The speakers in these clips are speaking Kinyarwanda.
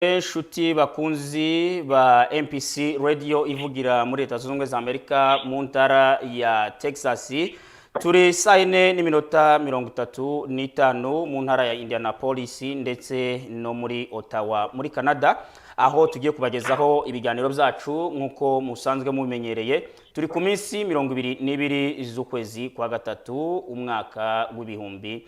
Inshuti bakunzi ba MPC Radio ivugira muri Leta Zunze Ubumwe za Amerika mu ntara ya Texas, turi saa 4:35 mu ntara ya Indianapolis ndetse no muri Ottawa muri Canada, aho tugiye kubagezaho ibiganiro byacu nk'uko musanzwe mubimenyereye. Turi ku minsi 22 z'ukwezi kwa gatatu, umwaka w'2020.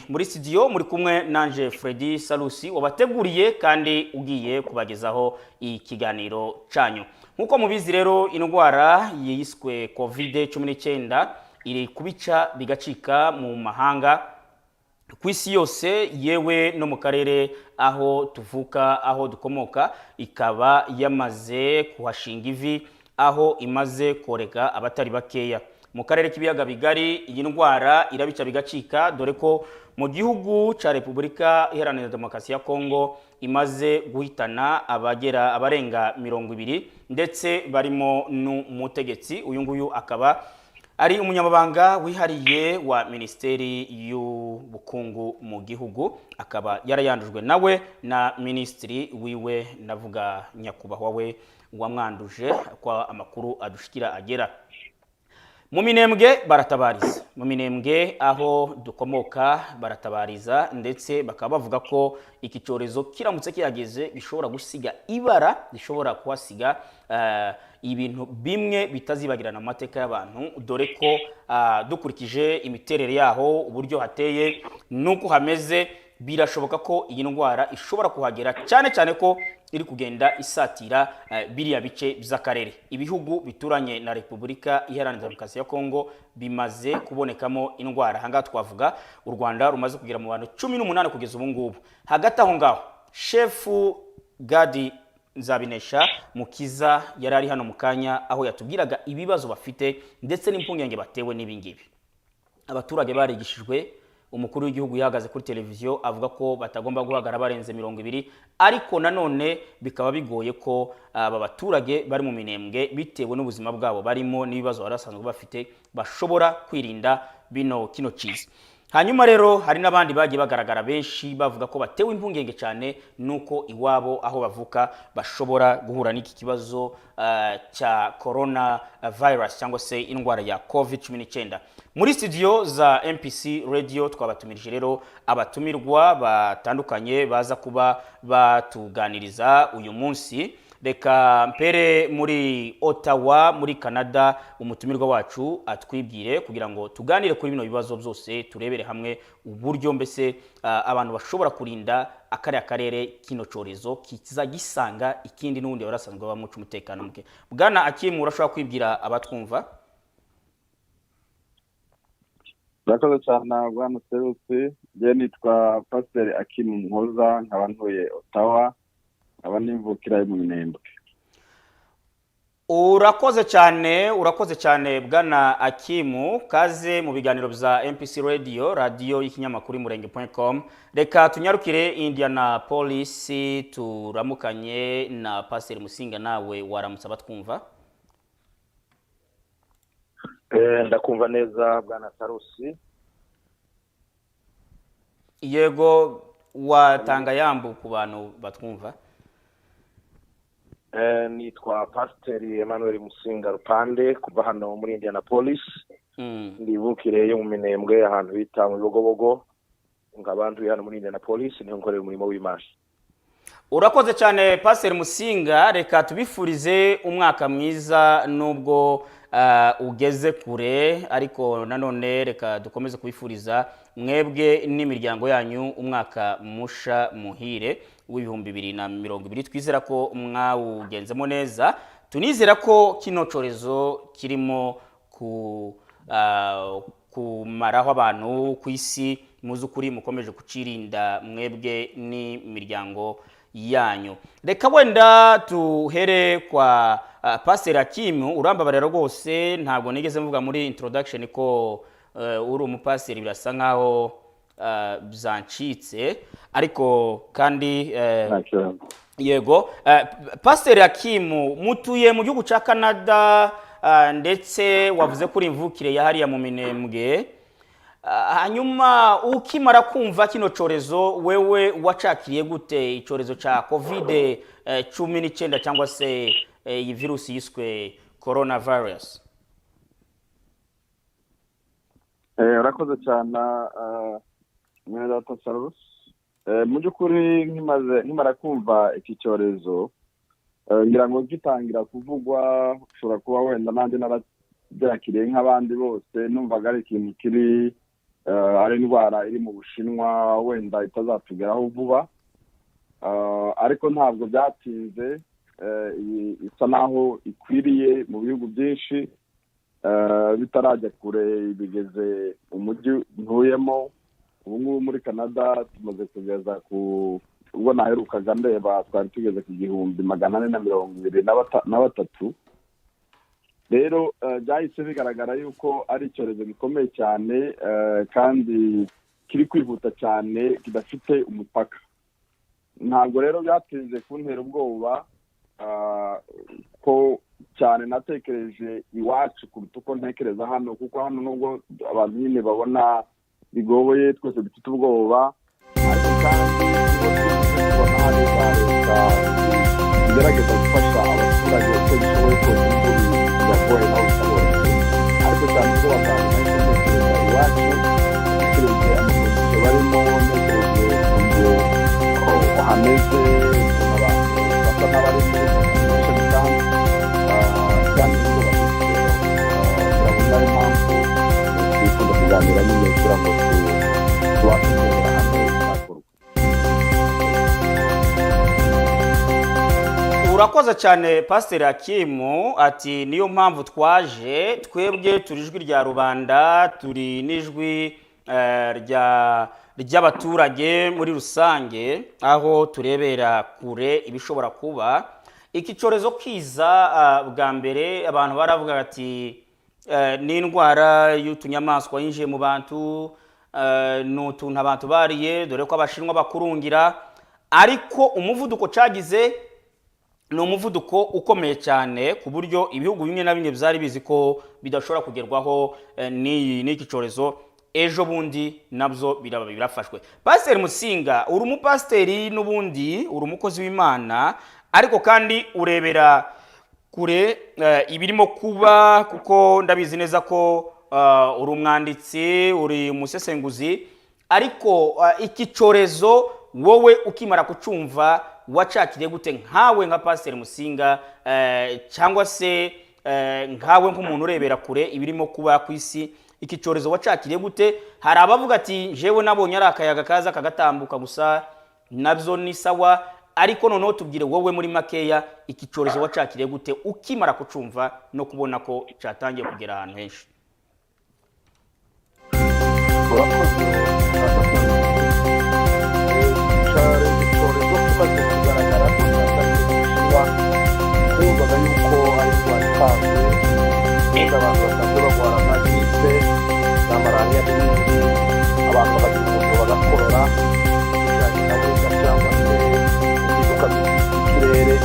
Muri studio muri kumwe nanje Freddy Salusi, wabateguriye kandi ugiye kubagezaho ikiganiro canyu. Nk'uko mubizi rero, indwara yiswe COVID 19 iri kubica bigacika mu mahanga, ku isi yose, yewe no mu karere aho tuvuka, aho dukomoka, ikaba yamaze kuhashinga ivi, aho imaze koreka abatari bakeya. Mu karere k'ibiyaga bigari iyi ndwara irabica bigacika, dore ko mu gihugu cya Repubulika Iharanira Demokarasi ya Kongo imaze guhitana abagera abarenga 20, ndetse barimo n'umutegetsi. Uyu nguyu akaba ari umunyamabanga wihariye wa Minisiteri y'Ubukungu mu gihugu, akaba yarayandujwe nawe na minisitiri wiwe, ndavuga nyakubahwa we wamwanduje, ko amakuru adushikira agera mu Minembwe. Baratabariza mu Minembwe aho dukomoka, baratabariza, ndetse bakaba bavuga ko iki cyorezo kiramutse kihageze gishobora gusiga ibara, gishobora kuhasiga ibintu bimwe bitazibagirana mu mateka y'abantu, dore ko dukurikije imiterere yaho, uburyo hateye n'uko hameze, birashoboka ko iyi ndwara ishobora kuhagera, cyane cyane ko iri kugenda isatira biriya bice by'akarere. Ibihugu bituranye na Repubulika Iharanira Demokarasi ya Kongo bimaze kubonekamo indwara. Ahangaha twavuga u Rwanda rumaze kugera mu bantu 18 kugeza ubu ngubu. Hagati aho ngaho, Shefu Gadi Nzabinesha Mukiza yari ari hano mu kanya, aho yatubwiraga ibibazo bafite ndetse n'impungenge batewe n'ibingibi. Abaturage barigishijwe, umukuru w'igihugu yahagaze kuri televiziyo avuga ko batagomba guhagarara barenze 20, ariko nanone bikaba bigoye ko aba baturage bari mu Minembwe, bitewe n'ubuzima bwabo barimo n'ibibazo bari basanzwe bafite, bashobora kwirinda bino kino kiza. Hanyuma rero hari n'abandi bagiye bagaragara benshi bavuga ko batewe impungenge cyane nuko iwabo aho bavuka bashobora guhura n'iki kibazo cya corona virus cyangwa se indwara ya COVID 19. Muri studio za MPC Radio twabatumirije rero abatumirwa batandukanye baza kuba batuganiriza uyu munsi. Reka mpere muri Ottawa muri Canada, umutumirwa wacu atwibwire kugira ngo tuganire kuri bino bibazo byose, turebere hamwe uburyo mbese abantu bashobora kurinda akariya karere kino cyorezo kiza gisanga ikindi n'ubundi bari basanzwe bamuca umutekano muke. Bwana Akimu, urashobora kwibwira abatwumva? Murakoze cyane, bwana Serusi. Njye nitwa Pasiteri Akimu Muhoza, nkaba ntuye Ottawa, nkaba n'imvukira yo mu Minembwe. Urakoze cyane, urakoze cyane, bwana Akimu. Kaze mu biganiro bya MPC Radio, radiyo y'ikinyamakuru Umurenge.com. Reka tunyarukire Indianapolis, turamukanye na Pasiteri Musinga. Nawe waramutse abatwumva? Ndakumva neza, bwana Sarusi. Yego, watanga yambu ku bantu batwumva? Nitwa Pasiteri Emmanuel Musinga Rupande, kuva hano muri Indianapolis. Ndivukire yo mu Minembwe, ahantu bita mu Bibogobogo, nkaba ntuye hano muri Indianapolis, niho nkorera umurimo w'Imana. Urakoze cyane, Pasiteri Musinga. Reka tubifurize umwaka mwiza nubwo ugeze kure, ariko nanone reka dukomeze kubifuriza mwebwe n'imiryango yanyu umwaka musha muhire w'2020. Twizera ko mwawugenzemo neza, tunizera ko kino cyorezo kirimo kumaraho abantu ku isi, muzi ukuri mukomeje kucirinda mwebwe n'imiryango yanyu. Reka wenda tuhere kwa Pasiteri Akimu. Urambabarira rwose, ntabwo nigeze mvuga muri introduction ko uri umupasiteri, birasa nkaho byancitse, ariko kandi Nta kibazo. Yego, Pasiteri Akimu, mutuye mu gihugu cya Canada, ndetse wavuze ko uri imvukire ya hariya mu Minembwe. Hanyuma ukimara kumva kino cyorezo, wewe wacakiriye gute icyorezo cya COVID 19 cyangwa se iyi virusi yiswe coronavirus? Urakoze cyane, mwene data Sarusi. Mu by'ukuri nkimara kumva iki cyorezo, ngira ngo gitangira kuvugwa, ushobora kuba wenda nanjye narabyakiriye nk'abandi bose, numvaga ari ikintu kiri ari indwara iri mu Bushinwa, wenda itazatugeraho vuba. Ariko ntabwo byatinze, isa naho ikwiriye mu bihugu byinshi, bitarajya kure bigeze umujyi ntuyemo. Ubu ngubu muri Canada tumaze kugeza ku, ubwo naherukaga ndeba twari tugeze ku 1423. Rero byahise bigaragara yuko ari icyorezo gikomeye cyane, kandi kiri kwihuta cyane, kidafite umupaka. Ntabwo rero byatinze kuntera ubwoba, ko cyane natekereje iwacu kuruta uko ntekereza hano, kuko hano nubwo abantu nyine babona bigoye, twese dufite ubwoba, ariko kandi tubona hari za leta zigerageza gufasha abaturage uko bishoboye kose, nubwo biragoye nawe bitaboroheye. Ariko cyane ubwoba bwanjye nahise ntekereza iwacu, ntekereje ama conditions barimo, ntekereje ukuntu hameze, ukuntu abantu basa n'abari muri concentration camp, kandi ubwoba bufite. Turabona ari impamvu twifuza kuganira nyine kugira ngo tubashe kurebera hamwe icyakorwa. Urakoze cyane, Pasiteri Hakimu. Ati niyo mpamvu twaje, twebwe turi ijwi rya rubanda, turi n'ijwi ry'abaturage muri rusange, aho turebera kure ibishobora kuba. Iki cyorezo kiza bwa mbere, abantu baravuga bati ni indwara y'utunyamaswa yinjiye mu bantu, ni utuntu abantu bariye, dore ko Abashinwa bakurungira. Ariko umuvuduko cyagize ni umuvuduko ukomeye cyane, ku buryo ibihugu bimwe na bimwe byari bizi ko bidashobora kugerwaho n'iki cyorezo, ejo bundi nabyo biraba birafashwe. Pasiteri Musinga, uri umupasiteri n'ubundi uri umukozi w'Imana, ariko kandi urebera kure ibirimo kuba, kuko ndabizi neza ko uri umwanditsi, uri umusesenguzi. Ariko iki cyorezo wowe ukimara kucumva wacakiriye gute, nkawe nka Pasiteri Musinga, cyangwa se nkawe nk'umuntu urebera kure ibirimo kuba ku isi? Iki cyorezo wacakiriye gute? Hari abavuga ati jewe nabonye ari akayaga kaza kagatambuka gusa, nabyo ni sawa. Ariko noneho tubwire wowe muri makeya, iki cyorezo wacakiriye gute ukimara kucumva no kubona ko cyatangiye kugera ahantu henshi? Urakoze. Icyorezo kimaze kugaragara ko cyatangiye gushyirwa, numvaga yuko ari indwara isanzwe, ubundi abantu basanzwe barwara nka grippe za malariya n'ibindi, abantu bakagira umuriro, bagakorora, bijyanye na weather cyangwa se impinduka z'ikirere,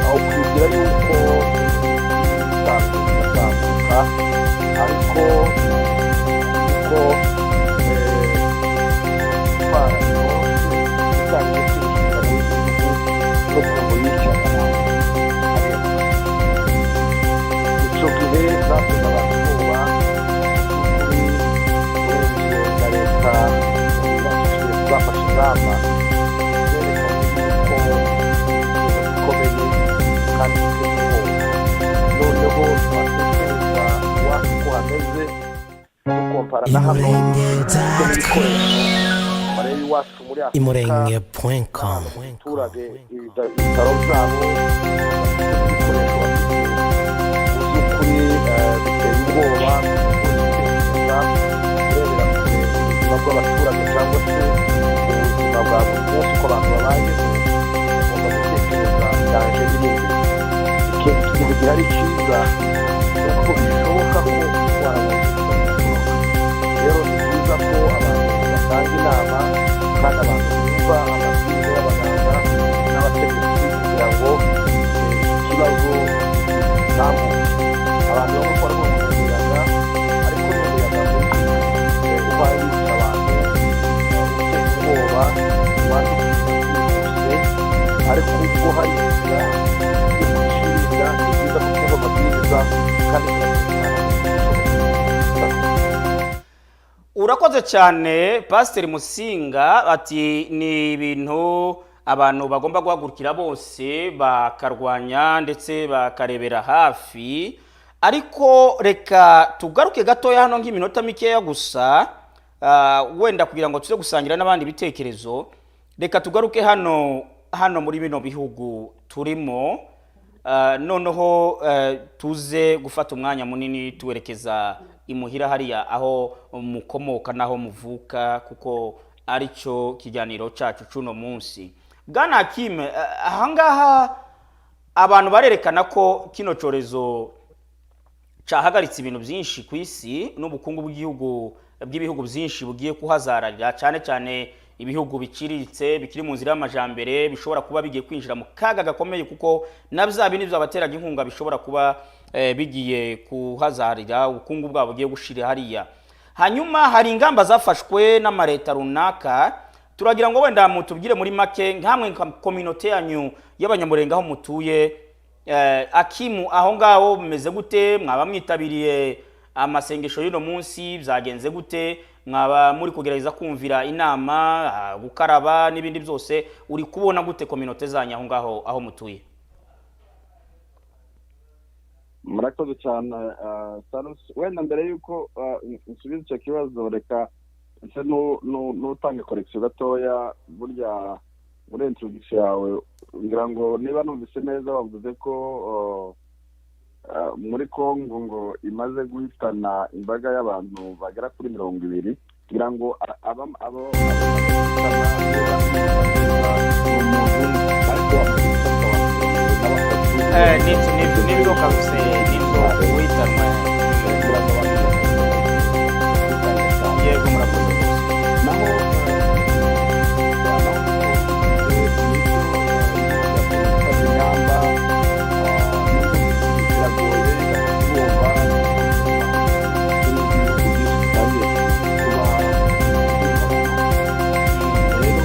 aho kwibwira yuko bisanzwe bigatambuka. Ariko kuko indwara yose itangiye kwinjira mu gihugu no kuntu yicaga abantu, icyo gihe zateza abantu ubwoba. Kuri urebye na leta bafashe ingamba zerekanye yuko ikintu gikomeye kandi giteye ubwoba. Noneho twatekereza iwacu uko hameze, dukompara na hano n'ibikoresho bareba iwacu muri Afurika Imurenge.com. abaturage, ibitaro byabo bafite ibikoresho bafite, mu by'ukuri biteye ubwoba. Gutekereza urebera kure ubuzima bw'abaturage cyangwa se ubuzima bwa buri munsi uko abantu babayeho, ugomba gutekereza danger iri imbere. Ikintu gihari cyiza ni uko bishoboka ko indwara bidashoboka. Rero ni byiza ko abantu batanga inama kandi abantu bumva amabwiriza y'abaganga n'abategetsi kugira ngo ikibazo gitambuke. Abantu bamwe ko bari mu muyaga, ariko ni umuyaga mubi uva. Ariko ubwo hari inzira yo kukirinda, ni byiza ko twumva amabwiriza kandi tugakurikirana. Urakoze cyane, Pasiteri Musinga. Ati ni ibintu abantu bagomba guhagurukira bose, bakarwanya ndetse bakarebera hafi. Ariko reka tugaruke gatoya hano nk'iminota mikeya gusa, wenda kugira ngo tuze gusangira n'abandi ibitekerezo. Reka tugaruke hano muri bino bihugu turimo. Noneho tuze gufata umwanya munini tuwerekeza imuhira hariya aho mukomoka n'aho muvuka, kuko aricyo kiganiro cyacu cy'uno munsi. Bwana Hakime, ahangaha abantu barerekana ko kino cyorezo cyahagaritse ibintu byinshi ku isi, n'ubukungu bw'ibihugu byinshi bugiye kuhazararira, cyane cyane ibihugu biciriritse bikiri mu nzira y'amajambere bishobora kuba bigiye kwinjira mu kaga gakomeye, kuko na bya bindi byabateraga inkunga bishobora kuba bigiye kuhazarira, ubukungu bwabo bugiye gushira hariya. Hanyuma hari ingamba zafashwe n'amareta runaka. Turagira ngo wenda mutubwire muri make, nkamwe nka communauté yanyu y'Abanyamurenge aho mutuye, Akimu, aho ngaho bimeze gute? Mwaba mwitabiriye amasengesho y'uno munsi? Byagenze gute? Mwaba muri kugerageza kumvira inama, gukaraba n'ibindi byose? Uri kubona gute communauté zanyu aho ngaho aho mutuye? Murakoze cyane, Sarusi. Wenda mbere y'uko nsubiza icyo kibazo, reka ndetse n'utanga correction gatoya. Burya muri introduction yawe, ngira ngo niba numvise neza, bavuze ko muri Congo ngo imaze guhitana imbaga y'abantu bagera kuri 20. Ngira ngo abo guhitana, niba numva neza, ni umuntu umwe, ariko bamaze gufata abantu 23. Nibyo kabisa, nibyo uwitanwa. Ngira ngo abantu bakwiye cyane. Yego, murakoze rwose. Naho gufata ingamba biragoye, bafite ubwoba n'ibihugu byinshi bitangiye kuba. Rero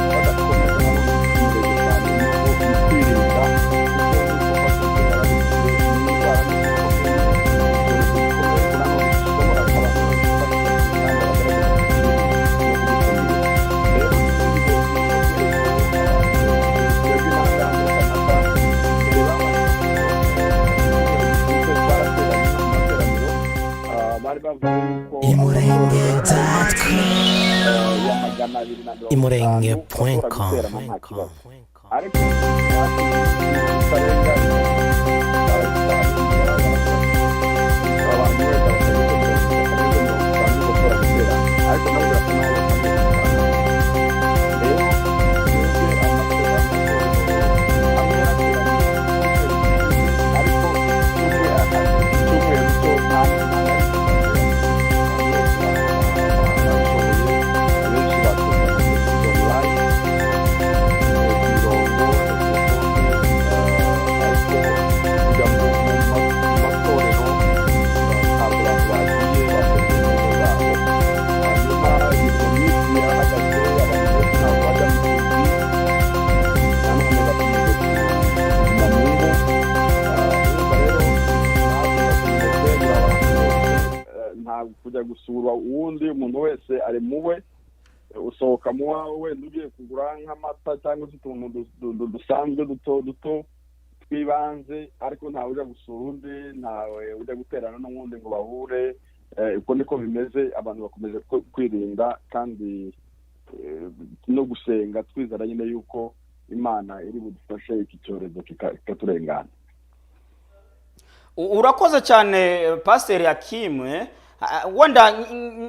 badakomeza nanone umurego cyane mu kwirinda, kuko nk'uko Pasiteri yarabivuze, ni indwara ikomeye, icyorezo gikomeye, ariko nanone gishobora abantu gufata ingamba bagaragaza no kugikumira. Rero n'ibindi twebwe n'ahangaha muri Canada, mbere babanje barateranye mu materaniro, bari bavuze yuko Imurenge.com. ya 250 Imurenge bashobora com. guterana nta kibazo, ariko bitarenga abantu wenda batageze 50 bashobora guterana, ariko nabo birasa naho batangiye guterana. Rero twebwe amatorero amwe yarateranye icyumweru gishize, ariko icyumweru cyo nta nta na rimwe twateranye. Abantu bose babishoboye, abenshi bakoze amasengesho online ku mirongo ya telefone, ariko kujya mu matorero ntabwo abantu bagiye, basengeye mu ngo zabo. Hanyuma imirimo myinshi yarahagaze, abantu benshi ntabwo bajya mu kazi, nanone bakomeje kuguma mu ngo. Urumva rero natwe bakomeje kwegura abantu bose, ntabwo kujya gusura uwundi, umuntu wese ari mu we. Usohoka mu wawe wenda ugiye kugura nk'amata cyangwa se utuntu dusanzwe duto duto tw'ibanze, ariko ntawe ujya gusura undi, ntawe ujya guterana n'uwundi ngo bahure. Uko niko bimeze, abantu bakomeje kwirinda kandi no gusenga, twizera nyine yuko Imana iri budufashe iki cyorezo kikaturengana. Urakoze cyane, Pasiteri Hakimwe. Wenda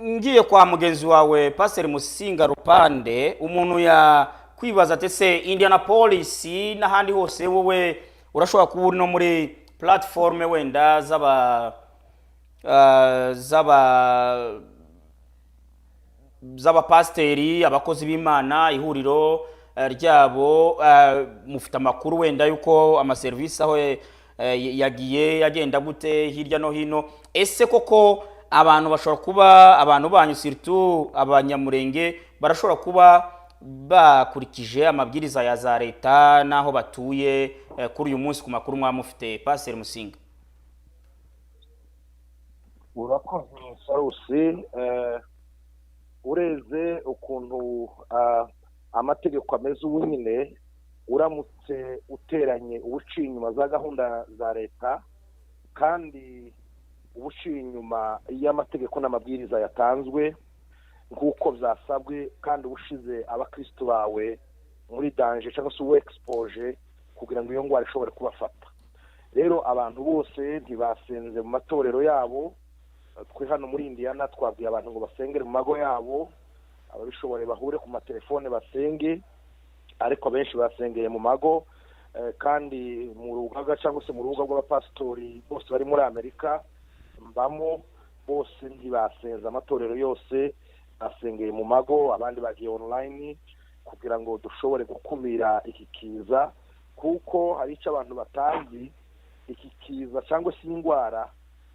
ngiye kwa mugenzi wawe Pasiteri Musinga Rupande, umuntu ya kwibaza ati: se Indianapolis n'ahandi hose, wowe urashobora kuba uri no muri platform wenda z'abapasiteri, abakozi b'Imana, ihuriro ryabo, mufite amakuru wenda yuko amaserivisi aho yagiye yagenda gute hirya no hino? Ese koko abantu bashobora kuba, abantu banyu, surtout Abanyamurenge, barashobora kuba Bakurikije amabwiriza ya za leta n'aho batuye, kuri uyu munsi, ku makuru mwaba mufite, Pasiteri Musinga? Urakoze, Sarusi. Ureze ukuntu amategeko ameze ubu nyine, uramutse uteranye, uba uciye inyuma za gahunda za leta, kandi uba uciye inyuma y'amategeko n'amabwiriza yatanzwe nk'uko byasabwe, kandi uba ushize abakirisitu bawe muri danger cyangwa se uba exposé kugira ngo iyo ndwara ishobore kubafata. Rero abantu bose ntibasenze mu matorero yabo. Twe hano muri Indiana twabwiye abantu ngo basengere mu mago yabo, ababishoboye bahure ku matelefone basenge, ariko abenshi basengeye mu mago. Kandi mu rugaga cyangwa se mu rubuga rw'abapasitori bose bari muri Amerika mbamo, bose ntibasenze. Amatorero yose basengeye mu mago, abandi bagiye online kugira ngo dushobore gukumira iki kiza, kuko hari icyo abantu batazi: iki kiza cyangwa se indwara,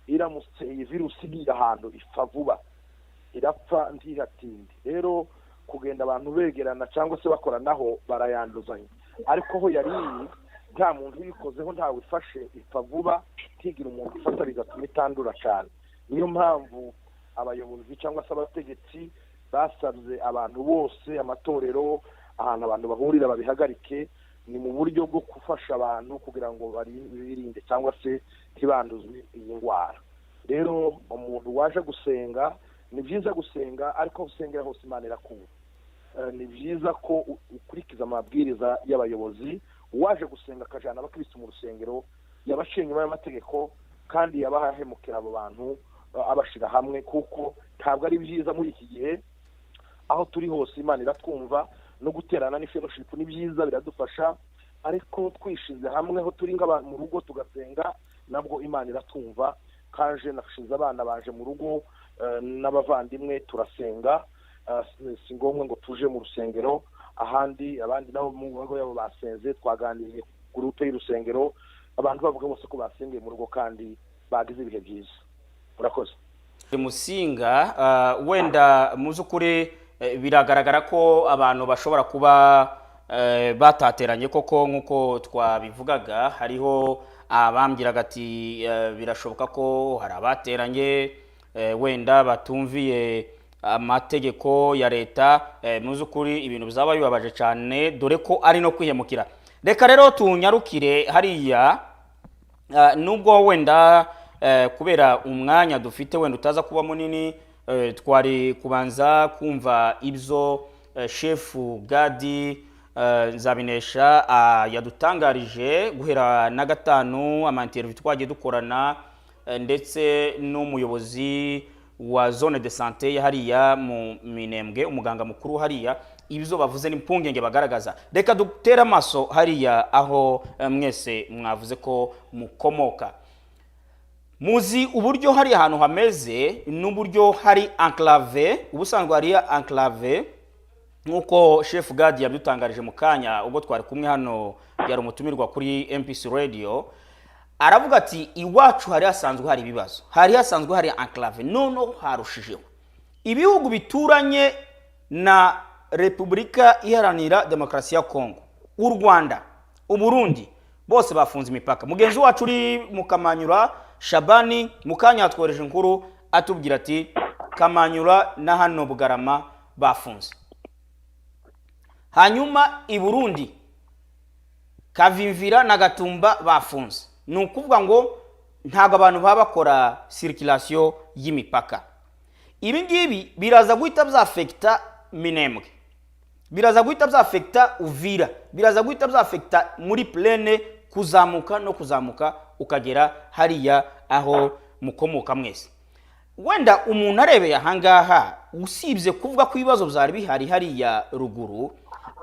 iramutse iyi virusi igiye ahantu, ipfa vuba, irapfa ntihatinde. Rero kugenda abantu begerana cyangwa se bakoranaho, barayanduzanya, ariko aho yari iri nta muntu uyikozeho, ntawe ifashe, ipfa vuba, ntigire umuntu ifata, bigatuma itandura cyane. Niyo mpamvu abayobozi cyangwa se abategetsi basabye abantu bose, amatorero, ahantu abantu bahurira babihagarike. Ni mu buryo bwo gufasha abantu kugira ngo birinde cyangwa se ntibanduzwe iyi ndwara. Rero umuntu waje gusenga, ni byiza gusenga, ariko aho usengera hose Imana irakumva. Ni byiza ko ukurikiza amabwiriza y'abayobozi. Uwaje gusenga akajyana abakirisitu mu rusengero, yabaciye inyuma y'amategeko, kandi yaba ahemukira abo bantu, abashyira hamwe, kuko ntabwo ari byiza muri iki gihe. Aho turi hose Imana iratwumva. No guterana ni fellowship, ni byiza, biradufasha, ariko twishize hamwe aho turi nk'abantu mu rugo tugasenga, nabwo Imana iratwumva. Kaje nashize abana baje mu rugo n'abavandimwe turasenga. Si ngombwa ngo tuje mu rusengero. Ahandi abandi nabo mu mago yabo basenze. Twaganiriye groupe y'urusengero, abantu bavuga bose ko basengeye mu rugo kandi bagize ibihe byiza. Murakoze. Musinga, wenda mu by'ukuri biragaragara ko abantu bashobora kuba batateranye koko nk'uko twabivugaga. Hariho abambwiraga ati birashoboka ko hari abateranye, wenda batumviye amategeko ya leta. Mu by'ukuri ibintu bizaba bibabaje cyane, dore ko ari no kwihemukira. Reka rero tunyarukire hariya. Nubwo wenda kubera umwanya dufite wenda utaza kuba munini, twari kubanza kumva ibyo shefu Gadi Nzabinesha yadutangarije guhera na gatanu, ama interview twagiye dukorana, ndetse n'umuyobozi wa zone de santé ya hariya mu Minembwe, umuganga mukuru hariya, ibyo bavuze n'impungenge bagaragaza. Reka dutere amaso hariya aho mwese mwavuze ko mukomoka. Muzi uburyo hari ahantu hameze n'uburyo hari enclave. Ubusanzwe hariya enclave, nk'uko chef Gadi yabidutangarije mu kanya ubwo twari kumwe hano, yari umutumirwa kuri MPC Radio, aravuga ati iwacu hari hasanzwe hari ibibazo, hari hasanzwe hari enclave, noneho harushijeho. Ibihugu bituranye na Repubulika Iharanira Demokarasi ya Kongo, u Rwanda, Uburundi, bose bafunze imipaka. Mugenzi wacu uri mu Kamanyura, Shabani, mu kanya yatwohereje inkuru atubwira ati Kamanyura na hano Bugarama bafunze. Hanyuma i Burundi, Kavimvira na Gatumba bafunze. Ni ukuvuga ngo ntabwo abantu baba bakora circulation y'imipaka. Ibi ngibi biraza guhita byafekita Minembwe, biraza guhita byafekita Uvira, biraza guhita byafekita muri plaine, kuzamuka no kuzamuka ukagera hariya aho mukomoka mwese. Wenda umuntu arebeye ahangaha, usibye kuvuga ko ibibazo byari bihari hariya ruguru,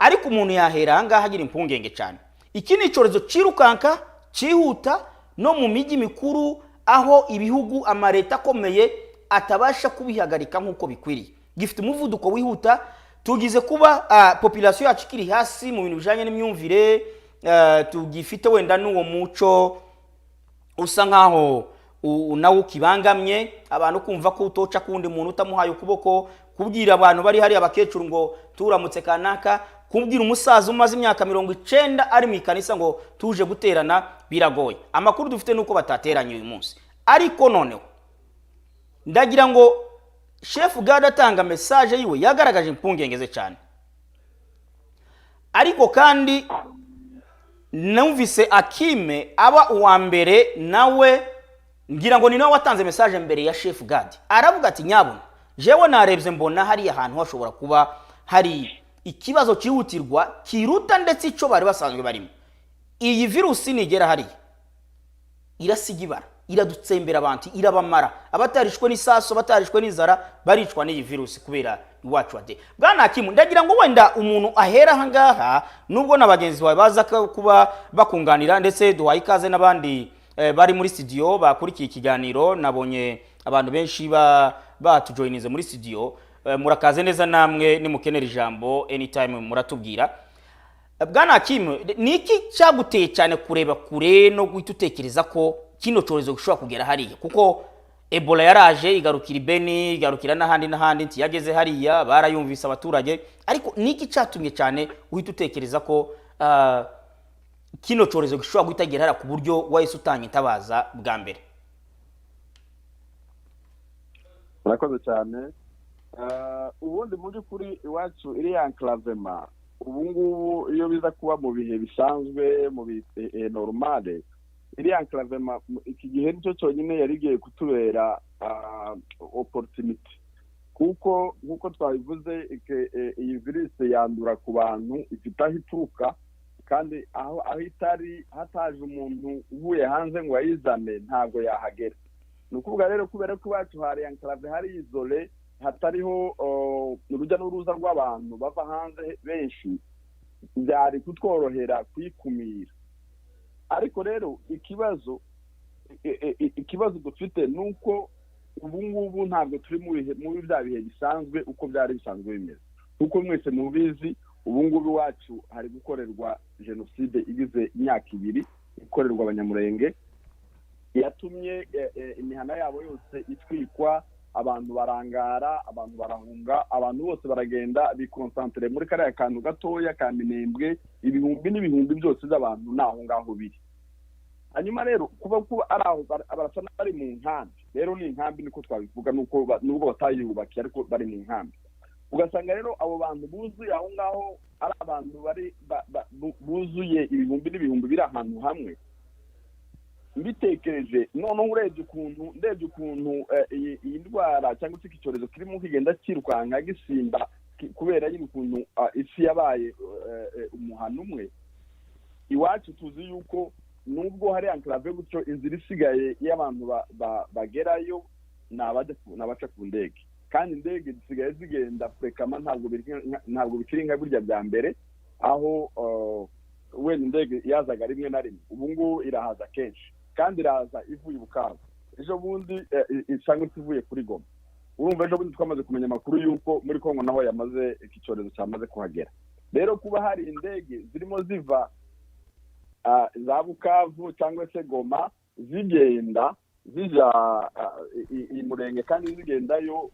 ariko umuntu yahera ahangaha agira impungenge cyane. Iki ni icyorezo cyirukanka, cyihuta, no mu mijyi mikuru aho ibihugu, amaleta akomeye atabasha kubihagarika nk'uko bikwiriye. Gifite umuvuduko wihuta. Tugize kuba population yacu ikiri hasi mu bintu bijyanye n'imyumvire, tugifite wenda n'uwo muco usa nkaho nawo ukibangamye abantu, kumva ko utoca kuwundi muntu utamuhaye ukuboko, kumva ko Kubwira abantu bari hariya, abakecuru ngo turamutse kanaka, kubwira umusaza umaze imyaka 90 ari mu ikanisa ngo tuje guterana, biragoye. Amakuru dufite ni uko batateranye uyu munsi. Ariko noneho ndagira ngo Chef Gad atanga message yiwe, yagaragaje impungenge ze cyane. Ariko kandi numvise Akime aba uwa mbere, nawe ngira ngo ni nawe watanze message mbere ya Chef Gad. Aravuga ati: "Nyabuna, jewe narebye mbona hariya hantu hashobora kuba hari ikibazo cyihutirwa kiruta ndetse icyo bari basanzwe barimo. Iyi virusi nigera hariya irasiga ibara, iradutsembera abantu, irabamara. Abatarishwe n'isaso, abatarishwe n'inzara, baricwa n'iyi virusi kubera iwacu hade." Bwana Hakimu, ndagira ngo wenda umuntu ahera aha ngaha, nubwo na bagenzi bawe baza kuba bakunganira, ndetse duhaye ikaze n'abandi bari muri studio bakurikiye ikiganiro. Nabonye abantu benshi batujoyininze muri studio. Murakaze neza namwe, nimukenera ijambo anytime muratubwira. Bwana Hakimu, ni iki cyaguteye cyane kureba kure no guhita utekereza ko kino cyorezo gishobora kugera hariya? Kuko Ebola yaraje igarukira i Beni, igarukira n'ahandi n'ahandi, ntiyageze hariya, barayumvise abaturage. Ariko ni iki cyatumye cyane uhita utekereza ko kino cyorezo gishobora guhita gera hariya, ku buryo wahise utanga itabaza bwa mbere? Murakoze cyane. Ubundi mu by'ukuri iwacu iriya enclavement, ubu ngubu iyo biza kuba mu bihe bisanzwe, mu bihe normale, iriya enclavement iki gihe nicyo cyonyine yari igiye kutubera opportunity, kuko nk'uko twabivuze, iyi virusi yandura ku bantu ifite aho ituruka, kandi aho itari hataje umuntu uvuye hanze ngo ayizane, ntabwo yahagera. Ni ukuvuga rero, kubera ko iwacu hari enclave, hari isolé, hatariho urujya n'uruza rw'abantu bava hanze benshi, byari kutworohera kuyikumira. Ariko rero ikibazo dufite ni uko ubu ngubu ntabwo turi muri bya bihe bisanzwe uko byari bisanzwe bimeze. Kuko mwese mubizi, ubu ngubu iwacu hari gukorerwa jenoside igize imyaka 2 ikorerwa Abanyamurenge, yatumye imihana yabo yose itwikwa, abantu barangara, abantu barahunga, abantu bose baragenda bikonsantere muri kariya kantu gatoya ka Minembwe. Ibihumbi n'ibihumbi byose by'abantu ni aho ngaho biri. Hanyuma rero kuba ari aho, barasa n'abari mu nkambi. Rero ni inkambi, niko twabivuga, nuko nubwo batayubakiye, ariko bari mu nkambi. Ugasanga rero abo bantu buzuye aho ngaho ari abantu bari buzuye ibihumbi n'ibihumbi biri ahantu hamwe. Mbitekereje noneho, urebye ukuntu, ndebye ukuntu iyi ndwara cyangwa se iki cyorezo kirimo kigenda cyirukanka gisimba, kubera nyine ukuntu isi yabaye umuhano umwe. Iwacu tuzi yuko nubwo hari enclave gutyo, inzira isigaye y'abantu bagerayo ni abaca ku ndege, kandi indege zisigaye zigenda fréquemment. Ntabwo bikiri nka burya bya mbere, aho wenda indege yazaga rimwe na rimwe. Ubu ngubu irahaza kenshi, kandi iraza ivuye i Bukavu ejo bundi, cyangwa se ivuye kuri Goma. Urumva, ejo bundi twamaze kumenya amakuru y'uko muri Kongo naho yamaze, iki cyorezo cyamaze kuhagera. Rero kuba hari indege zirimo ziva za Bukavu cyangwa se Goma, zigenda zija i Murenge, kandi zigendayo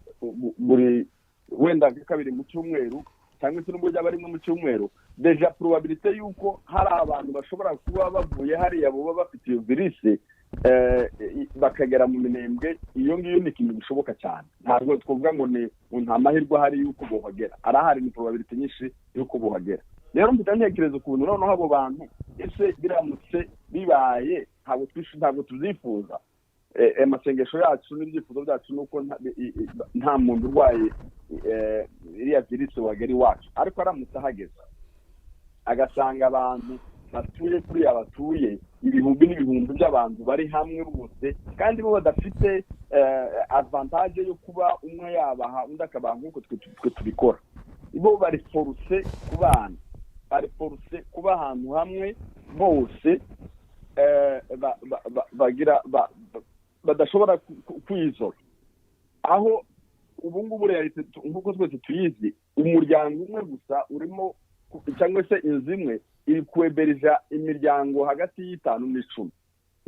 buri wenda nka kabiri mu cyumweru, cyangwa se nubwo byaba rimwe mu cyumweru, déjà probabilité y'uko hari abantu bashobora kuba bavuye hariya buba bafite iyo virusi bakagera mu Minembwe, iyo ngiyo ni ikintu gishoboka cyane. Ntabwo twavuga ngo ni nta mahirwe ahari y'uko buhagera. Arahari, ni probabilité nyinshi y'uko buhagera. Rero mpita ntekereza ukuntu noneho abo bantu, ese biramutse bibaye, ntabwo tubyifuza. Amasengesho yacu n'ibyifuzo byacu ni uko nta muntu urwaye iriya virusi wagera iwacu. Ariko aramutse ahageze, agasanga abantu batuye kuriya batuye, ibihumbi n'ibihumbi by'abantu bari hamwe bose, kandi bo badafite avantage yo kuba umwe yabaha undi akabaha nk'uko twe tubikora. Bo bari forcés kubana, bari forcés kuba ahantu hamwe bose, bagira badashobora kwizora. Aho ubu ngubu réalité, nk'uko twese tuyizi, umuryango umwe gusa urimo cyangwa se inzu imwe iri kwebereza imiryango hagati y'itanu n'icumi.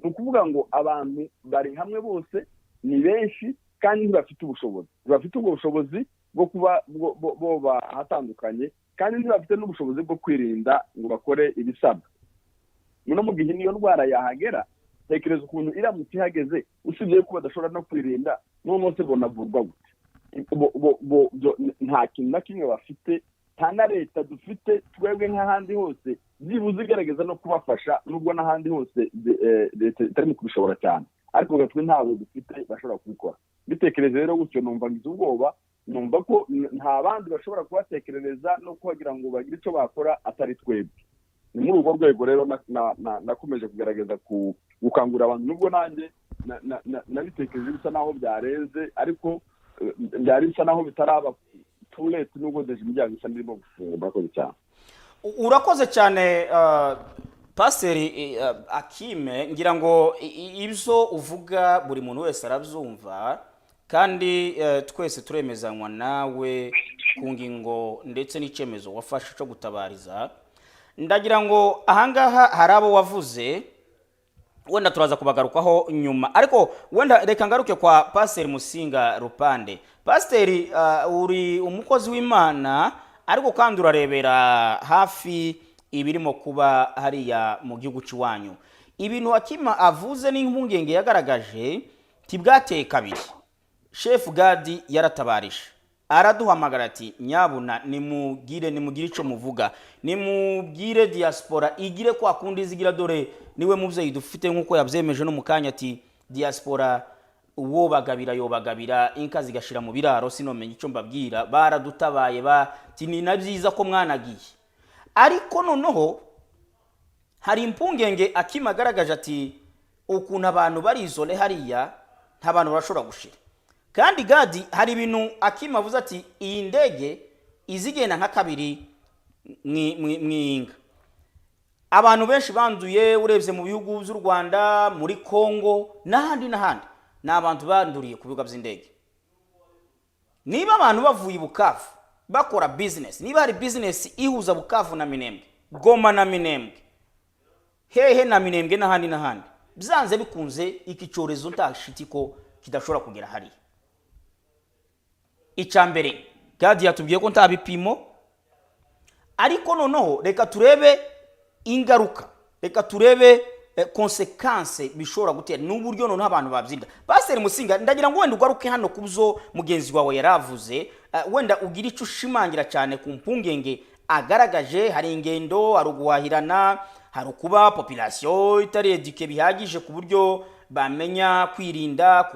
Ni ukuvuga ngo abantu bari hamwe bose, ni benshi, kandi ntibafite ubushobozi, ntibafite ubwo bushobozi. bwo kuba boba ahatandukanye, kandi ntibafite n'ubushobozi bwo kwirinda ngo bakore ibisabwa. No mu gihe niyo ndwara yahagera, tekereza ukuntu iramutse ihageze, usibye ko badashobora no kwirinda, noneho se bonavurwa gute? Nta kintu na kimwe bafite, nta na leta dufite twebwe nk'ahandi hose byibuze igerageza no kubafasha, nubwo n'ahandi hose leta itarimo kubishobora cyane, ariko gatwe ntabwo dufite bashobora kubikora. Bitekereze rero gutyo, numva ngize ubwoba, numva ko nta bandi bashobora kubatekerereza no kubagira ngo bagire icyo bakora atari twebwe. Ni muri urwo rwego rero nakomeje kugerageza gukangurira abantu, nubwo nanjye nabitekereje bisa naho byarenze, ariko byari bisa naho bitaraba too late, nubwo deje imiryango isa n'irimo gufunga. Murakoze cyane. Urakoze cyane, Pasiteri Akime. Ngira ngo ibyo uvuga buri muntu wese arabyumva, kandi twese turemezanywa nawe ku ngingo ndetse n'icyemezo wafashe cyo gutabariza. Ndagira ngo ahangaha hari abo wavuze, wenda turaza kubagarukaho nyuma, ariko wenda reka ngaruke kwa Pasiteri Musinga Rupande. Pasiteri, uri umukozi w'Imana, ariko kandi urarebera hafi ibirimo kuba hariya mu gihugu cy'iwanyu. Ibintu Akima avuze n'impungenge yagaragaje ntibwateye kabiri. Shefu Gadi yaratabarije, araduhamagara ati: "Nyabuna nimugire icyo muvuga, nimubwire diaspora igire kwa kundi zigira." Dore niwe mubyeyi dufite, nk'uko yabyemeje no mu kanya, ati diaspora uwo bagabira yobagabira inka zigashira mu biraro, sinomenya icyo mbabwira. Baradutabaye, bati ni na byiza ko mwanagiye. Ariko noneho hari impungenge Akima agaragaje, ati ukuntu abantu barizole hariya, nta bantu barashobora gushira. Kandi Gadi, hari ibintu Akima avuze, ati iyi ndege izigenda nka kabiri mwiyinga, abantu benshi banduye. Urebye mu bihugu by'u Rwanda, muri Congo n'ahandi n'ahandi, ni abantu banduriye ku bibuga by'indege. Niba abantu bavuye i Bukavu bakora business, niba hari business ihuza Bukavu na Minembwe, Goma na Minembwe, hehe na Minembwe n'ahandi n'ahandi, byanze bikunze iki cyorezo nta shiti ko kidashobora kugera hariya. Icya mbere, Gadi yatubwiye ko nta bipimo, ariko noneho reka turebe ingaruka, reka turebe conséquences bishobora gutera n'uburyo noneho abantu babyirinda. Pasiteri Musinga, ndagira ngo wenda ugaruke hano ku byo mugenzi wawe yaravuze, wenda ugire icyo ushimangira cyane ku mpungenge agaragaje. Hari ingendo, hari uguhahirana, hari ukuba population itari éduquée bihagije ku buryo bamenya kwirinda.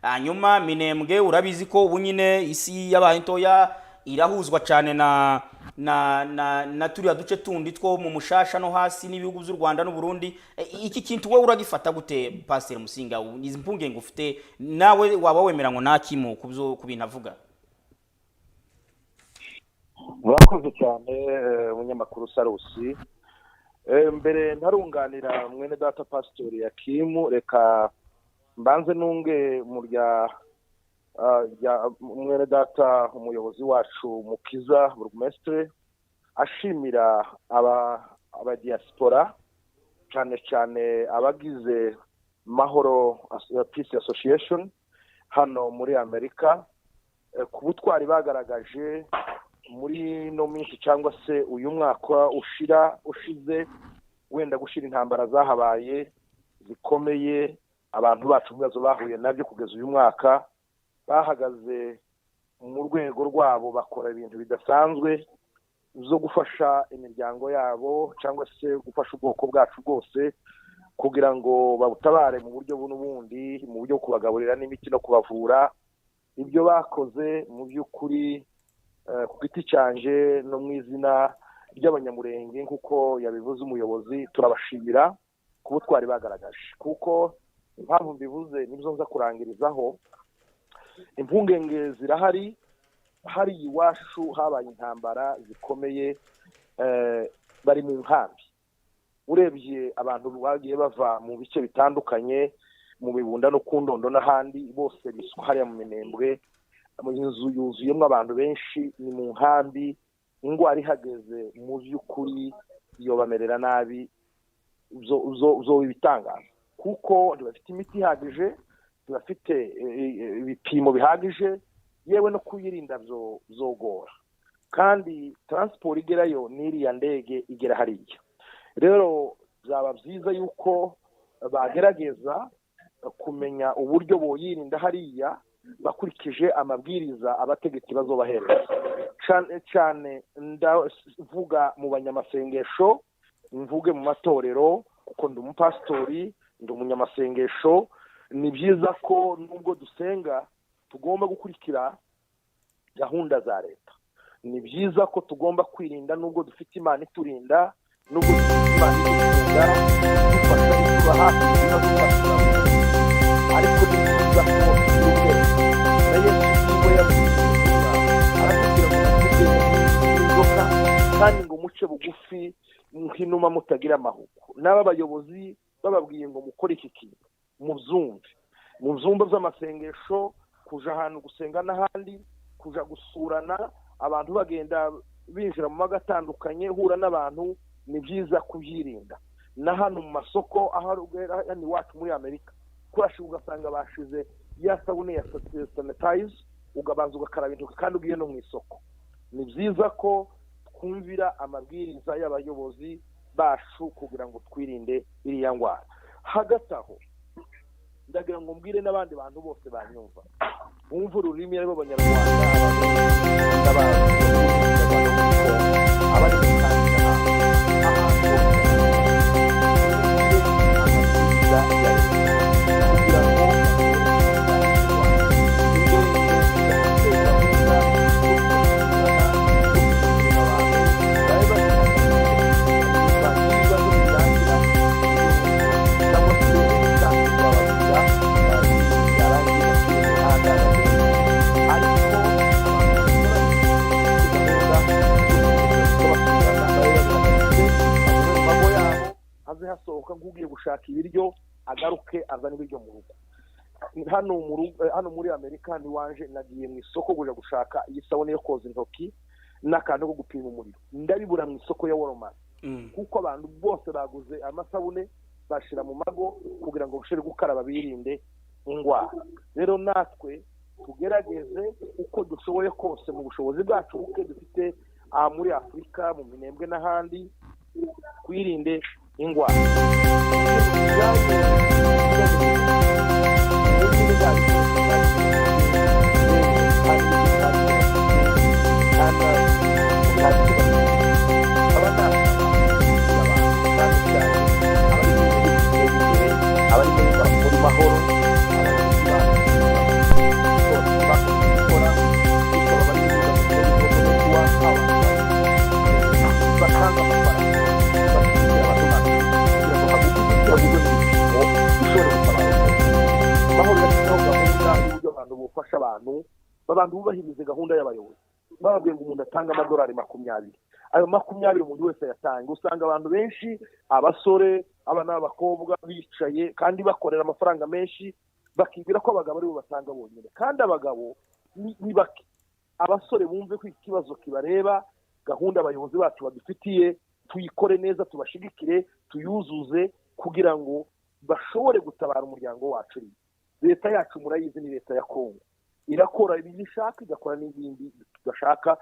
Hanyuma Minembwe, urabizi ko ubu nyine isi yabaye ntoya, irahuzwa cyane na turiya duce tundi two mu Mushasha no hasi n'ibihugu by'u Rwanda n'u Burundi. Iki kintu wowe uragifata gute, Pasiteri Musinga? Izi mpungenge ufite, nawe waba wemera ngo nakimu ku byo ku bintu avuga? Murakoze cyane, umunyamakuru Sarusi. Mbere ntarunganira mwene data Pasitori Yakimu, reka mbanze nunge mu rya mwene data umuyobozi wacu Mukiza burugumesitire, ashimira aba diaspora, cyane cyane abagize Mahoro Peace Association hano muri Amerika, ku butwari bagaragaje muri ino minsi cyangwa se uyu mwaka ushira ushize, wenda gushira intambara zahabaye zikomeye, abantu bacu mu bibazo bahuye nabyo kugeza uyu mwaka, bahagaze mu rwego rwabo bakora ibintu bidasanzwe zo gufasha imiryango yabo cyangwa se gufasha ubwoko bwacu bwose kugira ngo babutabare mu buryo n'ubundi, mu buryo bwo kubagaburira n'imiti no kubavura. Ibyo bakoze mu by'ukuri, ku giti cyanje no mu izina ry'Abanyamurenge, nk'uko yabivuze umuyobozi, turabashimira ku butwari bagaragaje. Kuko impamvu mbivuze nibyo nza kurangirizaho: impungenge zirahari. Hari iwacu habaye intambara zikomeye, bari mu nkambi. Urebye abantu bagiye bava mu bice bitandukanye, mu Mibunda no ku Ndondo n'ahandi, bose biswa hariya mu Minembwe, mu inzu yuzuyemo abantu benshi, ni mu nkambi. Indwara ihageze, mu by'ukuri yobamerera nabi, zo ibitangaza, kuko ntibafite imiti ihagije, ntibafite ibipimo bihagije. Yewe no kuyirinda byogora, kandi transport igerayo n'iriya ndege igera hariya. Rero byaba byiza yuko bagerageza kumenya uburyo boyirinda hariya bakurikije amabwiriza abategetsi bazobahereza. Cyane cyane ndavuga mu banyamasengesho, mvuge mu matorero, kuko ndi umupasitori, ndi umunyamasengesho. Ni byiza ko nubwo dusenga tugomba gukurikira gahunda za leta. Ni byiza ko tugomba kwirinda nubwo dufite Imana iturinda, nubwo dufite Imana idukunda, idufasha, ituba hafi mu bibazo byacu, ariko ni byiza ko tugira ubwenge. Na Yesu niwe yabwiye intumwa, aratubwira ngo muce inzoka kandi ngo muce bugufi nk'inuma mutagira amahugu. N'aba bayobozi bababwiye ngo mukore iki kintu, mubyumve. Mu byumba by'amasengesho, kuja ahantu gusenga n'ahandi, kuja gusurana, abantu bagenda binjira mu mago atandukanye, hura n'abantu, ni byiza kubyirinda. Na hano mu masoko, aho hano iwacu muri Amerika, kurashika ugasanga bashize ya sabune ya sanitize, ugabanza ugakaraba intoki kandi ugiye no mu isoko. Ni byiza ko twumvira amabwiriza y'abayobozi bacu kugira ngo twirinde iriya ndwara. Hagati aho ndagira ngo mbwire n'abandi bantu bose banyumva, bumva ururimi, aribo Banyarwanda, n'abandi abari mu kandi ahantu hose, amabwiriza ya leta kugira ngo indege idafite gahunda yo gusurana, yo gusura abantu, babe bari ibibazo birangira cyangwa se leta ikababwira byarangiye basubire mu mihanda bagende. Ariko abantu bakora gahunda yo basurana, babe babihagaritse, bagume mu mago yabo, haze hasohoka nk'ugiye gushaka ibiryo, agaruke azane ibiryo mu rugo. Hano mu rugo, hano muri Amerika niwanje nagiye mu isoko kuja gushaka iyi sabune yo koza intoki n'akantu ko gupima umuriro, ndabibura mu isoko ya Walmart, kuko abantu bose baguze amasabune bashira mu mago kugira ngo bashobore gukaraba birinde indwara. Rero natwe tugerageze uko dushoboye kose mu bushobozi bwacu buke dufite aha muri Afurika, mu Minembwe n'ahandi, twirinde indwara. Ikintu kijyanye n'ubu bya bikoresho bya kandi aba cyane cyane abari mu bihugu biteye imbere, abari muri mahoro, abayobozi bacu bose bakomeje gukora, bikaba bari mu bihugu biteye imbere, kuba abantu batanga amafaranga bashyigikira abantu bacu kugira ngo hagurwe imiti, hagurwe n'ibipimo bishobora gutabara umuntu. Mahoro yashyizeho gahunda y'uburyo abantu bufasha abantu bubahirize gahunda y'abayobozi. Bababwiye ngo umuntu atange amadolari 20, ayo 20 umuntu wese ayatanga. Usanga abantu benshi, abasore, abana b'abakobwa, bicaye kandi bakorera amafaranga menshi, bakibwira ko abagabo aribo batanga bonyine, kandi abagabo ni bake. Abasore bumve ko ikibazo kibareba, gahunda abayobozi bacu badufitiye tuyikore neza, tubashigikire, tuyuzuze kugira ngo bashobore gutabara umuryango wacu. Leta yacu murayizi, ni leta ya Kongo, irakora ibyo ishaka, igakora n'ibindi tudashaka.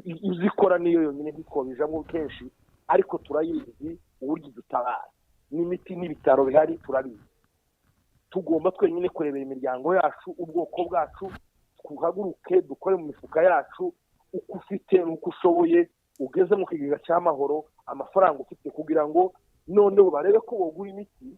Izikora niyo yonyine, ntitwabijamo kenshi, ariko turayizi uburyo idutabara n'imiti n'ibitaro bihari turabizi. Tugomba twenyine kurebera imiryango yacu, ubwoko bwacu, tuhaguruke dukore mu mifuka yacu uko ufite n'uko ushoboye, ugeze mu kigega cy'amahoro amafaranga ufite, kugira ngo noneho barebe ko bogura imiti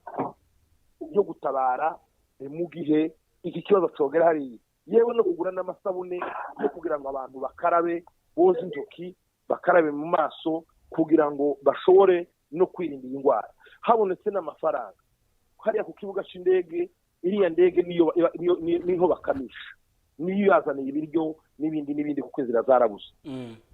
yo gutabara mu gihe iki kibazo cyogera hariya, yewe no kugura n'amasabune yo kugira ngo abantu bakarabe, boze intoki, bakarabe mu maso, kugira ngo bashobore no kwirinda iyi ndwara. Habonetse n'amafaranga hariya ku kibuga cy'indege, iriya ndege niyo niho bakamisha, niyo yazaniye ibiryo n'ibindi n'ibindi, kuko inzira zarabuze.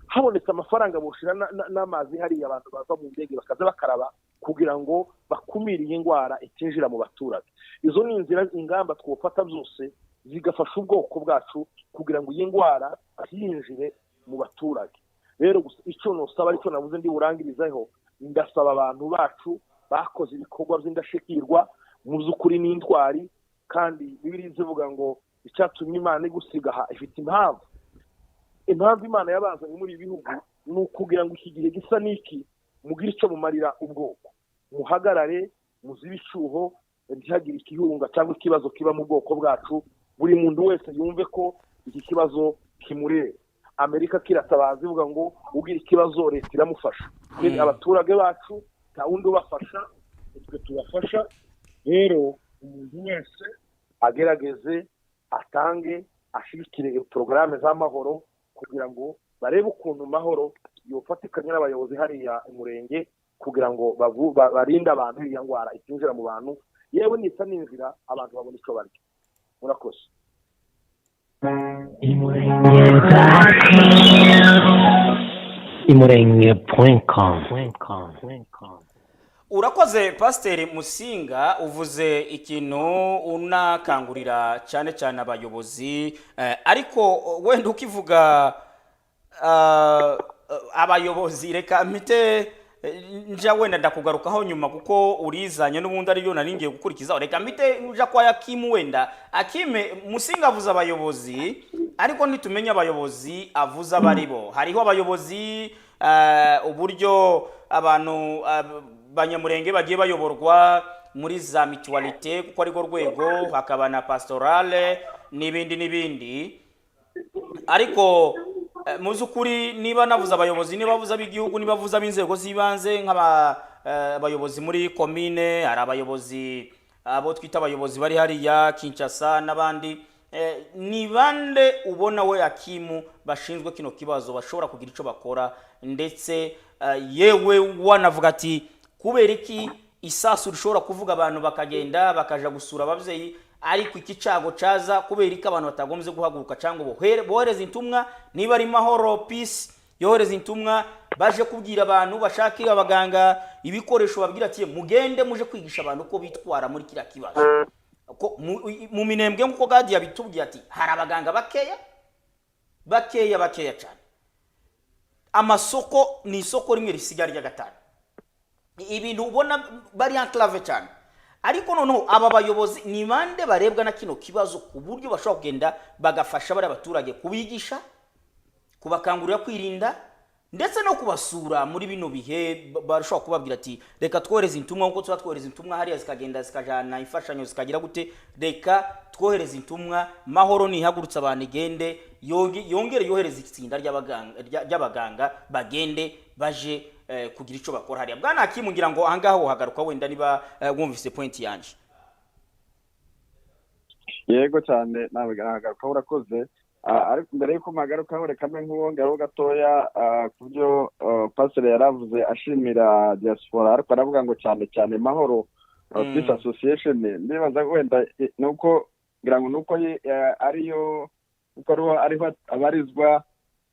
Habonetse amafaranga boshira n'amazi hariya, abantu bava mu ndege bakaza bakaraba kugira ngo bakumire iyi ndwara itinjira mu baturage. Izo ni inzira, ingamba twofata zose zigafasha ubwoko bwacu kugira ngo iyi ndwara ntiyinjire mu baturage. Rero gusa icyo nosaba, aricyo nabuze ndi burangirizeho, ndasaba abantu bacu bakoze ibikorwa by'indashyikirwa, mu by'ukuri n'intwari, kandi Bibiliya ivuga ngo Icyatumye Imana igusiga aha ifite impamvu. Impamvu Imana yabazanye muri ibi bihugu ni ukugira ngo iki gihe gisa n'iki mugire icyo mumarira ubwoko, muhagarare muzibe icyuho, ntihagire ikihunga cyangwa ikibazo kiba mu bwoko bwacu. Buri muntu wese yumve ko iki kibazo kimureba. Amerika kiratabaza ivuga ngo ugira ikibazo leta iramufasha. Abaturage bacu nta wundi ubafasha, twe tubafasha. Rero umuntu wese agerageze atange, ashyigikire porogaramu z'amahoro kugira ngo barebe ukuntu mahoro yofatikanya n'abayobozi hariya umurenge kugira ngo barinde abantu iyo ndwara itinjira mu bantu, yewe nisa n'inzira abantu babona icyo barya. Murakoze. Imurenge.com. Urakoze Pasiteri Musinga, uvuze ikintu unakangurira cyane cyane abayobozi, ariko wenda ukivuga abayobozi reka mpite nja wenda ndakugarukaho nyuma kuko urizanye n'ubundi ariyo nari ngiye gukurikizaho. Reka mpite nja kwa Yakimu. Wenda Akime, Musinga avuze abayobozi, ariko ntitumenye abayobozi avuze abaribo. Hariho abayobozi uburyo abantu banyamurenge bagiye bayoborwa muri za mutualité, kuko arirwo rwego, hakaba na pastorale n'ibindi n'ibindi. Ariko mu by'ukuri niba navuze abayobozi, niba avuze ab'igihugu, niba avuze ab'inzego z'ibanze nk'abayobozi muri komine, hari abayobozi abo twita abayobozi bari hariya Kinshasa n'abandi, ni bande ubona we Akimu bashinzwe kino kibazo bashobora kugira icyo bakora? Ndetse yewe wanavuga ati kubera iki isasu rishobora kuvuga abantu bakagenda bakaja gusura ababyeyi, ariko iki cago caza kubera iki abantu batagombye guhaguruka cyangwa bohereza intumwa? Niba ari Mahoro Peace yohereza intumwa baje kubwira abantu, bashakira abaganga ibikoresho, babwira ati mugende muje kwigisha abantu uko bitwara muri kiriya kibazo. Ko mu Minembwe, nk'uko Gadi yabitubwiye, ati hari abaganga bakeya bakeya bakeya cyane, amasoko ni isoko rimwe risigaye rya gatanu, ibintu ubona bari enclave cyane. Ariko noneho aba bayobozi ni bande barebwa na kino kibazo ku buryo bashobora kugenda bagafasha bariya baturage, kubigisha, kubakangurira kwirinda, ndetse no kubasura muri bino bihe? Bashobora kubabwira ati reka twohereze intumwa, nkuko tuba twohereza intumwa hariya zikagenda zikajana imfashanyo zikagira gute, reka twohereze intumwa Mahoro nihagurutse abantu igende yongere yohereze itsinda ry'abaganga bagende baje kugira icyo bakora hariya. Bwana Hakimu, ngira ngo ahangaha wohagaruka wenda niba wumvise point yanjye. Yego cyane, nawe nagarukaho, urakoze. Ariko mbere y'uko mpagarukaho reka mbe nk'uwongeraho gatoya ku byo pasiteri yaravuze ashimira diaspora, ariko aravuga ngo cyane cyane Mahoro Peace Association. Ndibaza wenda nuko ngira ngo nuko ariyo, kuko ariho abarizwa,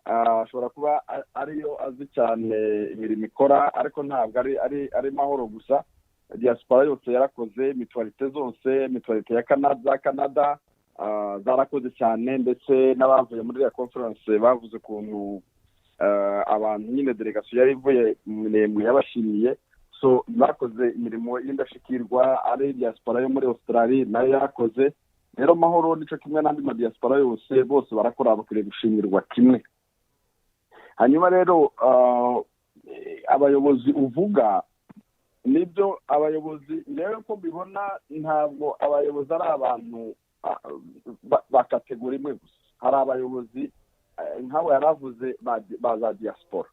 ashobora kuba ariyo azi cyane imirimo ikora, ariko ntabwo ari Mahoro gusa. Diaspora yose yarakoze, mutualité zose, mutualité ya Canada, Canada zarakoze cyane, ndetse n'abavuye muri iriya conference bavuze ukuntu abantu nyine délégation yari ivuye mu Minembwe yabashimiye. So bakoze imirimo y'indashyikirwa. Ari diaspora yo muri Australie nayo yarakoze. Rero Mahoro nico kimwe n'andi madiaspora yose, bose barakora, bakwiriye gushimirwa kimwe. Hanyuma rero abayobozi uvuga nibyo, abayobozi rero ko mbibona ntabwo abayobozi ari abantu ba catégorie imwe gusa. Hari abayobozi nk'abo yaravuze ba za diaspora,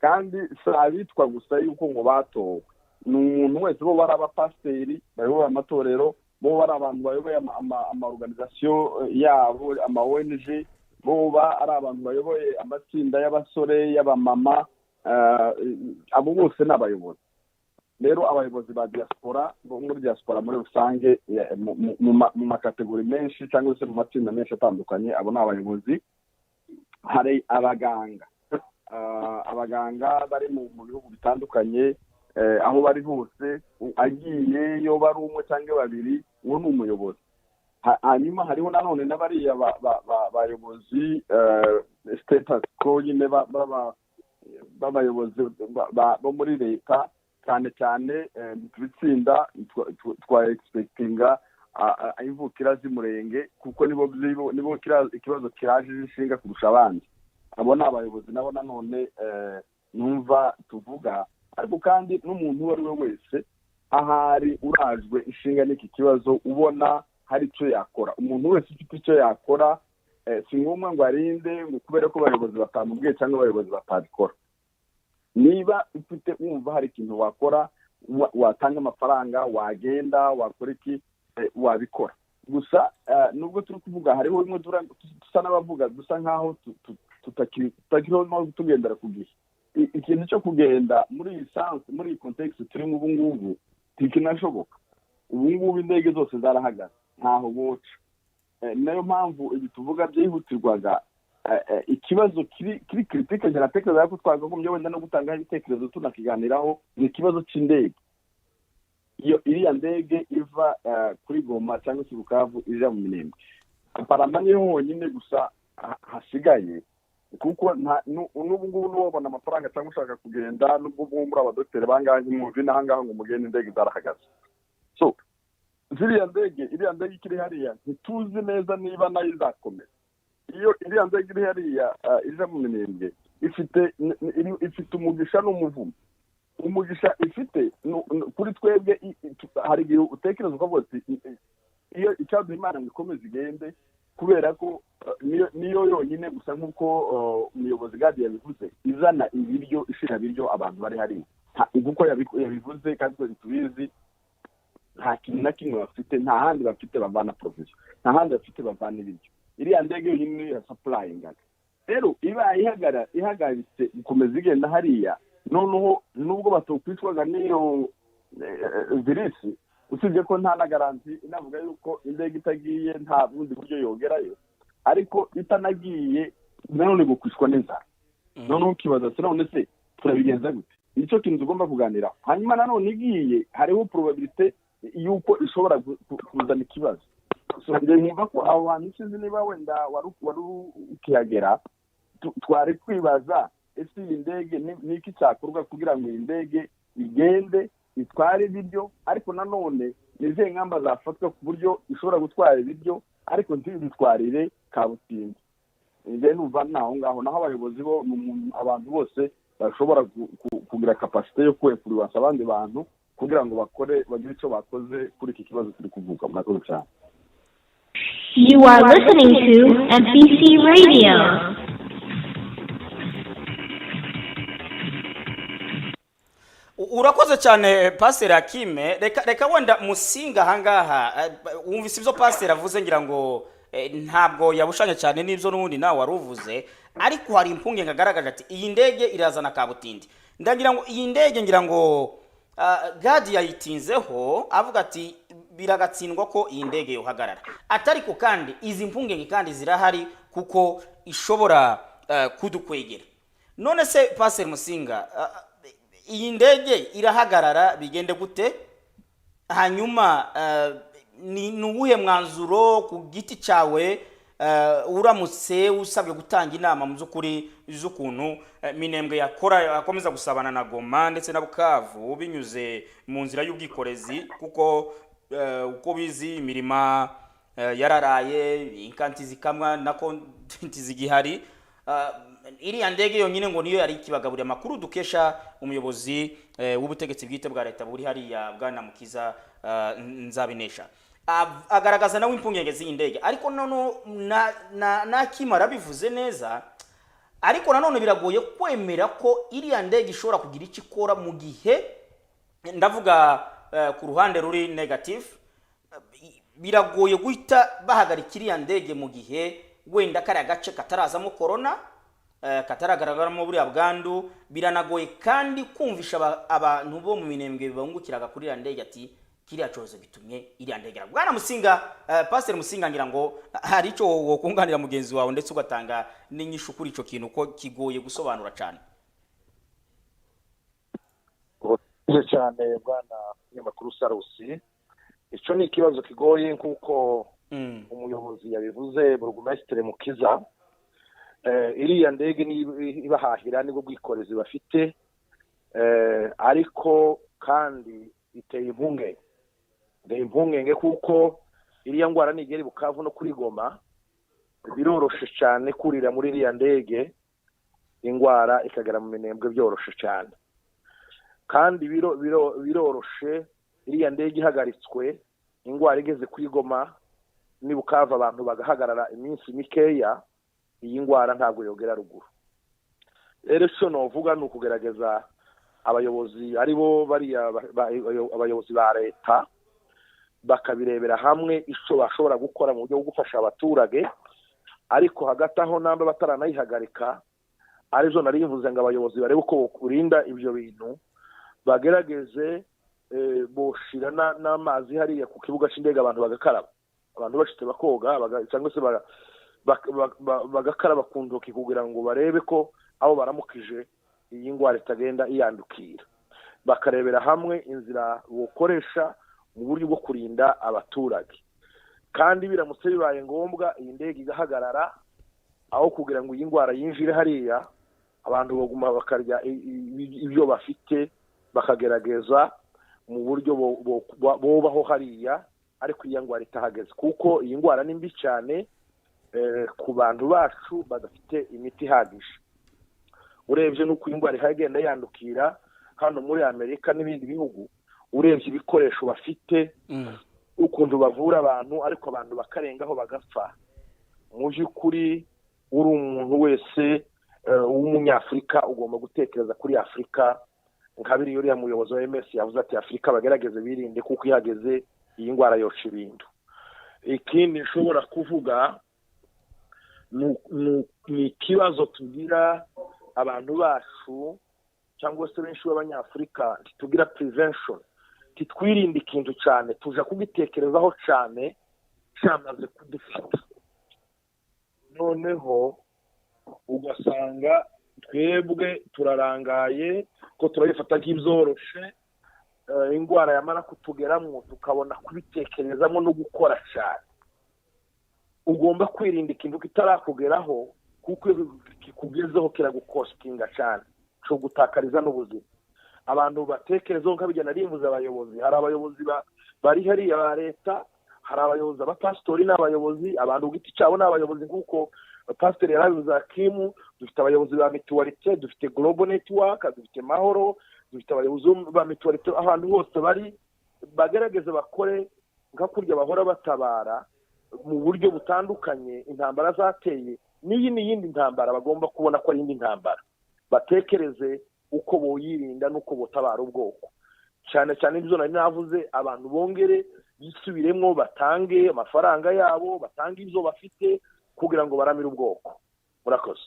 kandi si abitwa gusa yuko ngo batowe. Ni umuntu wese, bo bari abapasiteri bayoboye amatorero, bo bari abantu bayoboye ama organisation yabo, ama ONG, bo ari abantu bayoboye amatsinda y'abasore, y'abamama, abo bose ni abayobozi. Rero abayobozi ba diaspora, bo muri diaspora muri rusange, mu macatégories menshi cyangwa se mu matsinda menshi atandukanye, abo ni abayobozi. Hari abaganga, abaganga bari mu bihugu bitandukanye, aho bari hose, agiye yo bari umwe cyangwa babiri, uwo ni umuyobozi. Hanyuma hariho nanone n'abariya bayobozi status quo nyine b'abayobozi bo muri leta, cyane cyane tubitsinda twa expectinga Imvukira z'Umurenge, kuko nibo ikibazo kiraje inshinga kurusha abandi. Abo ni abayobozi nabo nanone numva tuvuga, ariko kandi n'umuntu uwo ari we wese ahari urajwe inshinga n'iki kibazo ubona hari icyo yakora. Umuntu wese ufite icyo yakora, si ngombwa ngo arinde ngo kubera ko abayobozi batamubwiye cyangwa abayobozi batabikora. Niba ufite wumva hari ikintu wakora, watanga amafaranga, wagenda wakora iki, wabikora. Gusa nubwo turi kuvuga, hariho bimwe dusa n'abavuga dusa nkaho tutakiriho tugendera ku gihe. Ikintu cyo kugenda muri iyi sens, muri iyi context turimo ubu ngubu, ntikinashoboka. Ubu ngubu indege zose zarahagaze, ntaho boca. Nayo mpamvu ibi tuvuga byihutirwaga. Ikibazo kiri critique, natekereza ko twakagombye wenda no gutanga ibitekerezo tunakiganiraho, ni ikibazo cy'indege. Iyo iriya ndege iva kuri Goma cyangwa se Bukavu ija mu Minembwe, aparama niyo honyine gusa hasigaye, kuko n'ubu ngubu n'uwabona amafaranga cyangwa ushaka kugenda, n'ubwo muri abadogiteri bangahe mwumva n'ahangaha ngo mugende, indege zarahagaze. So ziriya ndege, iriya ndege ikiri hariya, ntituzi neza niba nayo izakomeza. Iyo iriya ndege iri hariya ija mu Minembwe, ifite umugisha n'umuvumo. Umugisha ifite kuri twebwe, hari igihe utekereza ukavuga uti iyo icyaduha Imana ngo ikomeze igende, kubera ko niyo yonyine gusa, nk'uko umuyobozi Gadi yabivuze, izana ibiryo, ishira ibiryo abantu bari hariya. Nk'uko yabivuze kandi twese tubizi, nta kintu na kimwe bafite, nta handi bafite bavana provision, nta handi bafite bavana ibiryo. Iriya ndege yonyine niyo ya supplyingaga. Rero ibaye ihagaritse gukomeza igenda hariya, noneho nubwo batokwicwaga n'iyo virisi, usibye ko nta na garantie inavuga yuko indege itagiye nta bundi buryo yogerayo, ariko itanagiye nanone gukwishwa n'inzara. Noneho ukibaza ati none se turabigenza gute? Nicyo kintu tugomba kuganiraho. Hanyuma nanone igiye, hariho probabilité yuko ishobora kuzana ikibazo. So njye nkumva ko abo bantu, sinzi niba wenda wari ukihagera, twari kwibaza ese iyi ndege ni iki cyakorwa kugira ngo iyi ndege igende itware ibiryo, ariko nanone ni izihe ngamba zafatwa ku buryo ishobora gutwara ibiryo ariko ntibitwarire kabutindi. Njye numva naho ngaho naho abayobozi bo, abantu bose bashobora kugira capacité yo kwefuriwasa abandi bantu kugira ngo bakore, bagire icyo bakoze kuri iki kibazo turi kuvuga. Murakoze cyane. You are listening to MBC Radio. Urakoze cyane, Pasiteri Hakime. Reka wenda Musinga ahangaha, wumvise ibyo pasiteri avuze, ngira ngo ntabwo yabushanya cyane n'ibyo n'ubundi nawe wari uvuze, ariko hari impungenge agaragaje ati iyi ndege irazana kabutindi. Ndagira ngo iyi ndege, ngira ngo Gadi yayitinzeho avuga ati biragatsindwa ko iyi ndege yohagarara, atariko kandi izi mpungenge kandi zirahari kuko ishobora kudukwegera. None se Pasiteri Musinga, iyi ndege irahagarara bigende gute? Hanyuma ni uwuhe mwanzuro ku giti cyawe, uramutse usabwe gutanga inama mu by'ukuri z'ukuntu Minembwe yakora yakomeza gusabana na Goma ndetse na Bukavu binyuze mu nzira y'ubwikorezi, kuko uko bizi imirima yararaye, inkanti zikamwa nako ntizigihari? Iriya ndege yonyine ngo niyo yari ikibagaburira, amakuru dukesha umuyobozi w'ubutegetsi bwite bwa leta buri hariya, bwana Mukiza Nzabinesha. Agaragaza nawe impungenge z'iyi ndege, ariko noneho nakimara bivuze neza, ariko nanone biragoye kwemera ko iriya ndege ishobora kugira icyo ikora mu gihe, ndavuga ku ruhande ruri negative, biragoye guhita bahagarika iriya ndege mu gihe wenda kariya gace katarazamo corona, kataragaragaramo buriya bwandu. Biranagoye kandi kumvisha abantu bo mu Minembwe bungukiraga kuri iriya ndege ati kiriya cyorezo gitumye iriya ndege iragwa. Bwana Musinga, Pasiteri Musinga, ngira ngo hari icyo wokunganira mugenzi wawe ndetse ugatanga n'inyishu kuri icyo kintu, ko kigoye gusobanura cyane. Urakoze cyane, bwana munyamakuru Sarusi. Icyo ni ikibazo kigoye nk'uko umuyobozi yabivuze, burugumesitiri Mukiza. Iriya ndege ni ibahahira, nibwo bwikorezi bafite, ariko kandi iteye impungenge kuko Iriya ndwara nigera i Bukavu no kuri Goma, biroroshe cyane kurira muri iriya ndege, indwara ikagera mu Minembwe byoroshe cyane. Kandi biroroshe iriya ndege ihagaritswe, indwara igeze kuri Goma ni Bukavu, abantu bagahagarara iminsi mikeya, iyi ndwara ntabwo yogera ruguru. Rero icyo novuga ni ukugerageza abayobozi aribo bariya abayobozi ba leta bakabirebera hamwe icyo bashobora gukora mu buryo bwo gufasha abaturage. Ariko hagati aho namba bataranayihagarika, arizo narivuze ngo abayobozi barebe uko bokurinda ibyo bintu, bagerageze boshira n'amazi hariya ku kibuga cy'indege, abantu bagakaraba, abantu bashitse bakoga, cyangwa se bagakaraba ku ntoki, kugira ngo barebe ko abo baramukije iyi ndwara itagenda iyandukira. Bakarebera hamwe inzira bokoresha mu buryo bwo kurinda abaturage. Kandi biramutse bibaye ngombwa iyi ndege igahagarara, aho kugira ngo iyi ndwara yinjire hariya, abantu baguma bakarya ibyo bafite, bakagerageza mu buryo bobaho hariya, ariko iyi ndwara itahageze, kuko iyi ndwara ni mbi cyane ku bantu bacu badafite imiti ihagije. Urebye n'uko iyi ndwara ihagenda yandukira hano muri Amerika n'ibindi bihugu, urebye ibikoresho bafite, ukuntu bavura abantu, ariko abantu bakarengaho bagapfa. Mu by'ukuri uri umuntu wese w'umunyafurika ugomba gutekereza kuri Afurika. Nka biriya uriya muyobozi wa MS yavuze ati Afurika bagerageze birinde, kuko ihageze iyi ndwara yoca ibintu. Ikindi nshobora kuvuga ni ikibazo tugira abantu bacu cyangwa se benshi b'abanyafurika, ntitugira prevention, titwirinda ikintu cyane, tuja kugitekerezaho cyane cyamaze kudufata. Noneho ugasanga twebwe turarangaye ko turabifata nk'ibyoroshe, indwara yamara kutugeramo tukabona kubitekerezamo no gukora cyane. Ugomba kwirinda ikintu kitarakugeraho, kuko iyo kikugezeho kiragukostinga cyane, cyo gutakariza n'ubuzima. Abantu batekerezaho nk'abijyana rimbuza abayobozi, hari abayobozi bari hariya ba leta, hari abayobozi abapasitori n'abayobozi, abantu ku giti cyabo n'abayobozi, nk'uko pasiteri yarabivuze Akimu. Dufite abayobozi ba mituwarite, dufite Global Network, dufite Mahoro, dufite abayobozi ba mituwarite ahantu hose bari, bagerageze bakore nka kurya bahora batabara mu buryo butandukanye intambara zateye. N'iyi n'iyindi ntambara bagomba kubona ko ari indi ntambara, batekereze uko boyirinda n'uko botabara ubwoko. Cyane cyane ibyo nari navuze, abantu bongere bisubiremo, batange amafaranga yabo, batange ibyo bafite kugira ngo baramire ubwoko. Murakoze.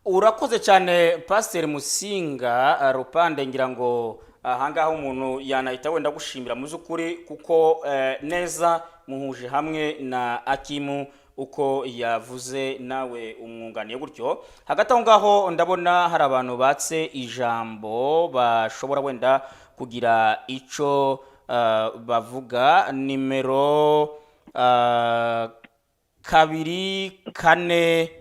Urakoze cyane Pasiteri Musinga Rupande. Ngira ngo ahangaha umuntu yanahita wenda gushimira mu by'ukuri, kuko neza muhuje hamwe na Akimu uko yavuze, nawe umwunganiye gutyo. Hagati aho ngaho ndabona hari abantu batse ijambo bashobora wenda kugira icyo bavuga. Nimero 2 4 7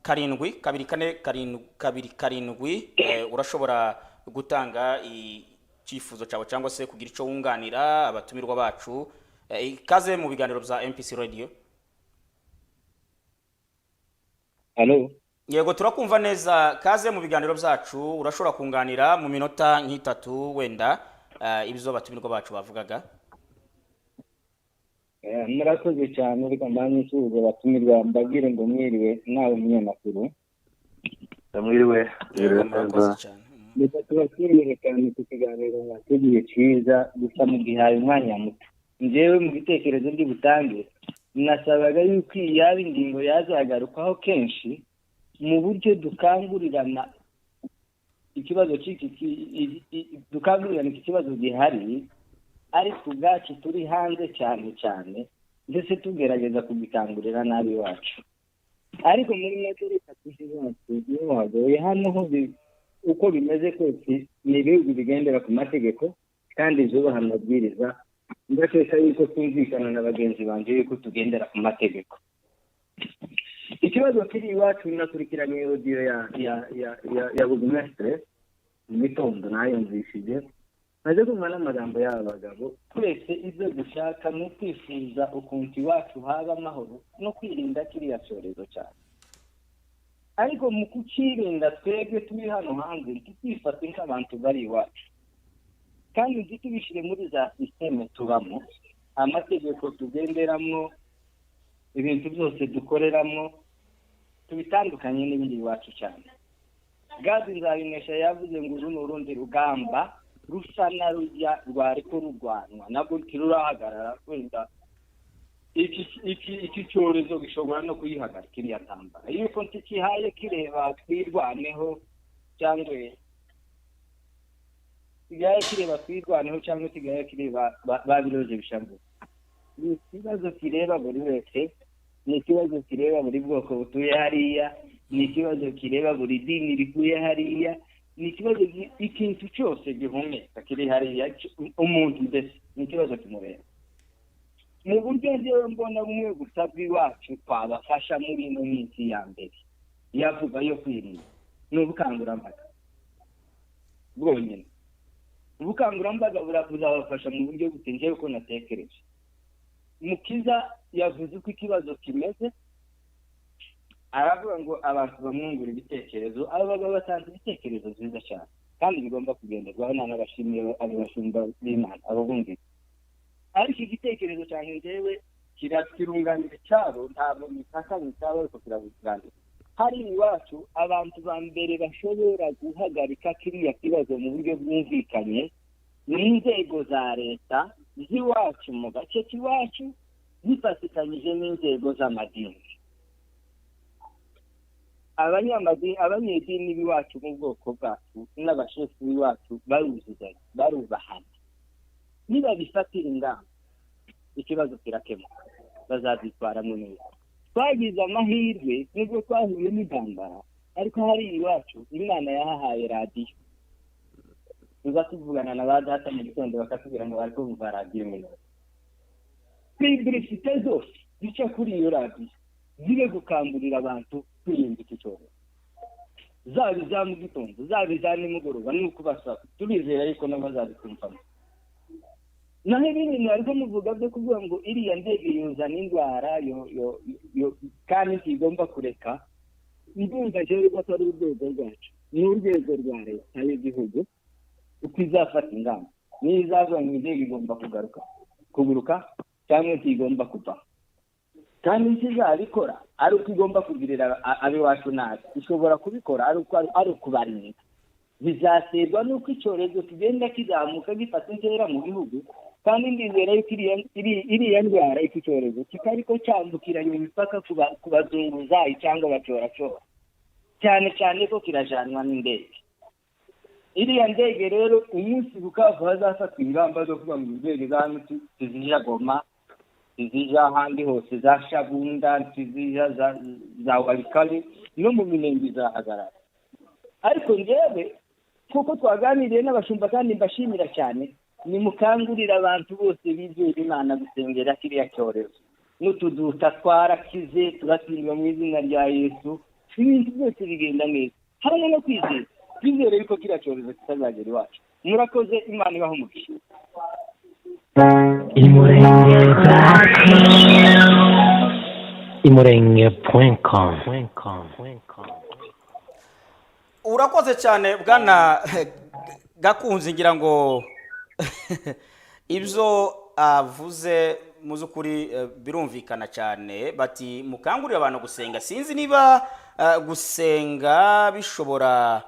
2 4 7 2 7, urashobora gutanga icyifuzo cyawe cyangwa se kugira icyo wunganira abatumirwa bacu. Ikaze mu biganiro bya MPC Radio. Halo. Yego, turakumva neza. Kaze mu biganiro byacu, urashobora kunganira mu minota nk'itatu wenda ibyo abatumirwa bacu bavugaga. Murakoze cyane. Reka mbanze nsuhuze abatumirwa, mbabwire ngo mwiriwe nawe munyamakuru. Mwiriwe. Yego, murakoze cyane. Reka tubashimire cyane ku kiganiro mwateguye cyiza, gusa mugihaye umwanya muto. Njyewe mu bitekerezo ndi butange, nasabaga yuko iyi yaba ingingo yazagarukwaho kenshi mu buryo dukangurirana ikibazo cy'iki dukangurirana iki kibazo gihari, ariko ubwacu turi hanze cyane cyane, ndetse tugerageza kugikangurira nabi iwacu. Ariko muri make reka tujye iwacu niho hagoye. Hano ho uko bimeze kose ni ibihugu bigendera ku mategeko kandi zubaha amabwiriza. Ndakeka yuko twumvikana na bagenzi banjye yuko tugendera ku mategeko. Ikibazo kiri iwacu, nakurikiranye audio ya burugumesitire mu gitondo, nayumvishije. Maze kumva n'amagambo y'aba bagabo, twese ibyo dushaka ni ukwifuza ukuntu iwacu haba amahoro no kwirinda kiriya cyorezo cyane. Ariko mu kukirinda, twebwe turi hano hanze ntitwifate nk'abantu bari iwacu, kandi ntitubishyire muri za système tubamo, amategeko tugenderamo, ibintu byose dukoreramo tubitandukanye n'ibindi iwacu cyane. Gazi Nzabinesha yavuze ngo uru ni urundi rugamba rusa na rujya rwariko rurwanwa, nabwo ntirurahagarara. Wenda iki cyorezo gishobora no kuyihagarika iriya ntambara, yuko ntikihaye kireba Twirwaneho cyangwa kigaye kireba Twirwaneho cyangwa kigaye kireba ba Biroze Bishambuke. Ni ikibazo kireba buri wese, ni ikibazo kireba buri bwoko butuye hariya, ni ikibazo kireba buri dini rituye hariya, ni ikibazo ikintu cyose gihumeka kiri hariya, umuntu mbese ni ikibazo kimureba. Mu buryo njyewe mbona bumwe gusa bw'iwacu twabafasha muri ino minsi ya mbere yavuga yo kwirinda ni ubukangurambaga bwonyine. Ubukangurambaga buzabafasha mu buryo butinjiye uko natekereje. Mukiza yavuze uko ikibazo kimeze, aravuga ngo abantu bamwungura ibitekerezo. Aba bagabo batanze ibitekerezo byiza cyane kandi bigomba kugenderwaho. N'abashimiye abo bashumba b'Imana, abo bumvise. Ariko igitekerezo cyanjye njyewe kirunganira cyabo, ntabwo mipakanye cyabo, ariko kirabunganira. Hari iwacu abantu ba mbere bashobora guhagarika kiriya kibazo mu buryo bwumvikanye ni inzego za leta z'iwacu mu gace k'iwacu, zifatikanyije n'inzego z'amadini. Abanyamadini, abanyedini b'iwacu mu bwoko bwacu n'abashefu b'iwacu baruzuzanya, barubahana. Nibabifatira ingamba, ikibazo kirakemuka, bazabyitwaramo neza. Twagize amahirwe nubwo twahuye n'intambara, ariko hari iwacu Imana yahahaye radiyo. Tuza tuvugana na ba data mu gitondo, bakatubwira ngo bari kumva radiyo minota. Publicité zose zica kuri iyo radiyo zibe gukangurira abantu kwirinda iki cyorezo, zaba iza mu gitondo, zaba iza nimugoroba, ni ukubasaba. Turizera yuko nabo bazabikumvamo. Naho ibindi mwariko muvuga byo kuvuga ngo iriya ndege yuzana indwara yo kandi ntigomba kureka, ndumva jewe ko atari urwego rwacu, ni urwego rwa leta y'igihugu uko izafata ingamba. Niyo izavuga ngo indege igomba kugaruka kuguruka cyangwa ntigomba kuva, kandi ntizabikora ari uko igomba kugirira ab'iwacu nabi, ishobora kubikora ari uko ari ukubarinda. Bizaterwa n'uko icyorezo kigenda kizamuka, gifata intera mu gihugu. Kandi ndizera yuko iriya ndwara, iki cyorezo kitariko cyambukiranya imipaka ku bazunguzayi cyangwa abacoracora, cyane cyane ko kirajanwa n'indege. Iriya ndege rero, umunsi Bukavu hazafatwa ingamba zo kuvuga ngo indege za hano tizija Goma, tizija ahandi hose za Shabunda, tizija za Walikale, no mu Minembwe izahagarara. Ariko njyewe, kuko twaganiriye n'abashumba kandi mbashimira cyane, nimukangurira abantu bose bizera Imana gusengera kiriya cyorezo. N'utuduta twarakize, turatsindwa mu izina rya Yesu, ibintu byose bigenda neza hamwe no kwizera. Twizere yuko kiriya cyorezo kitazagera iwacu. Murakoze, Imana ibaho umugisha. Imurenge.com. Imurenge.com. Urakoze cyane, bwana Gakunzi. Ngira ngo ibyo avuze mu by'ukuri birumvikana cyane. Bati mukangurire abantu gusenga. Sinzi niba gusenga bishobora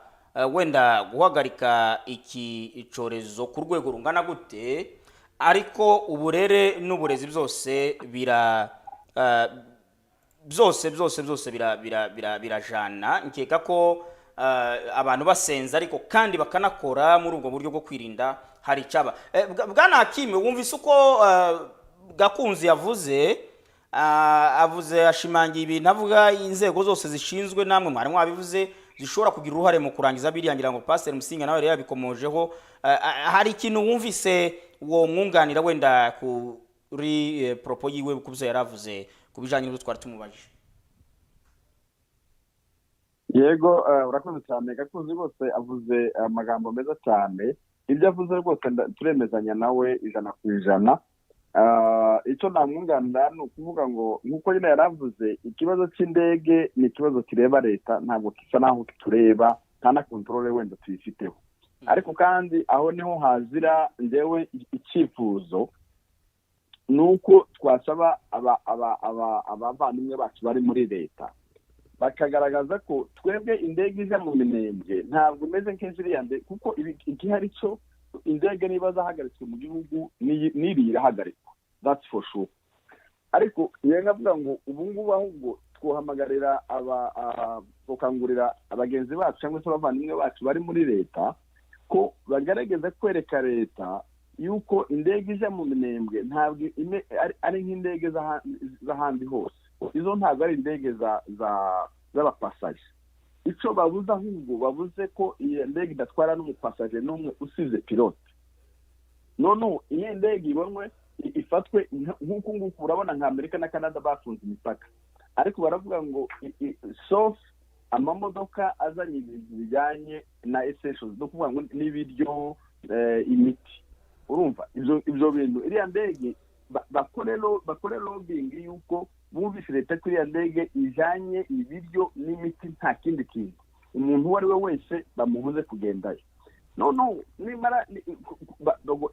wenda guhagarika iki cyorezo ku rwego rungana gute, ariko uburere n'uburezi byose bira byose byose byose birajana. Nkeka ko abantu basenze ariko kandi bakanakora muri ubwo buryo bwo kwirinda, hari icyaba. Bwana Hakime, wumvise uko Gakunzi yavuze, avuze ashimangiye ibintu, avuga inzego zose zishinzwe, namwe mwari mwabivuze, zishobora kugira uruhare mu kurangiza biriya. Ngira ngo Pastor Musinga nawe rero yabikomojeho. Hari ikintu wumvise uwo mwunganira wenda kuri propos yiwe, ku byo yaravuze ku bijanye n'ibyo twari tumubajije? Yego, urakoze cyane. Gakunzi rwose avuze amagambo meza cyane. Ibyo avuze rwose turemezanya nawe 100%. Icyo namwunganira ni ukuvuga ngo, nk'uko nyine yaravuze, ikibazo cy'indege ni ikibazo kireba leta, ntabwo gisa naho kitureba, nta na contrôle wenda tuyifiteho. Ariko kandi aho niho hazira njyewe icyifuzo ni uko twasaba abavandimwe bacu bari muri leta bakagaragaza ko twebwe indege ija mu Minembwe ntabwo imeze nk'iziriya ndege, kuko igihari cyo indege niba zahagaritswe mu gihugu, n'iriya irahagarikwa, that's for sure. Ariko iyo nkavuga ngo ubu ngubu ahubwo twohamagarira aba gukangurira abagenzi bacu cyangwa se abavandimwe bacu bari muri leta ko bagerageza kwereka leta yuko indege ija mu Minembwe ntabwo ari nk'indege z'ahandi hose. Izo ntabwo ari indege z'abapasaje. Icyo babuze ahubwo, babuze ko iyo ndege idatwara n'umupasaje n'umwe usize pilote. Noneho iyo ndege ibonwe ifatwe nk'uku nguku. Urabona nka Amerika na Canada bafunze imipaka, ariko baravuga ngo sauf amamodoka azanye ibintu bijyanye na essentials, no kuvuga ngo n'ibiryo, imiti. Urumva ibyo bintu, iriya ndege bakore lobbying yuko bumvise leta ko iriya ndege ijanye ibiryo n'imiti, nta kindi kintu, umuntu uwo ari we wese bamubuze kugendayo. Noneho nimara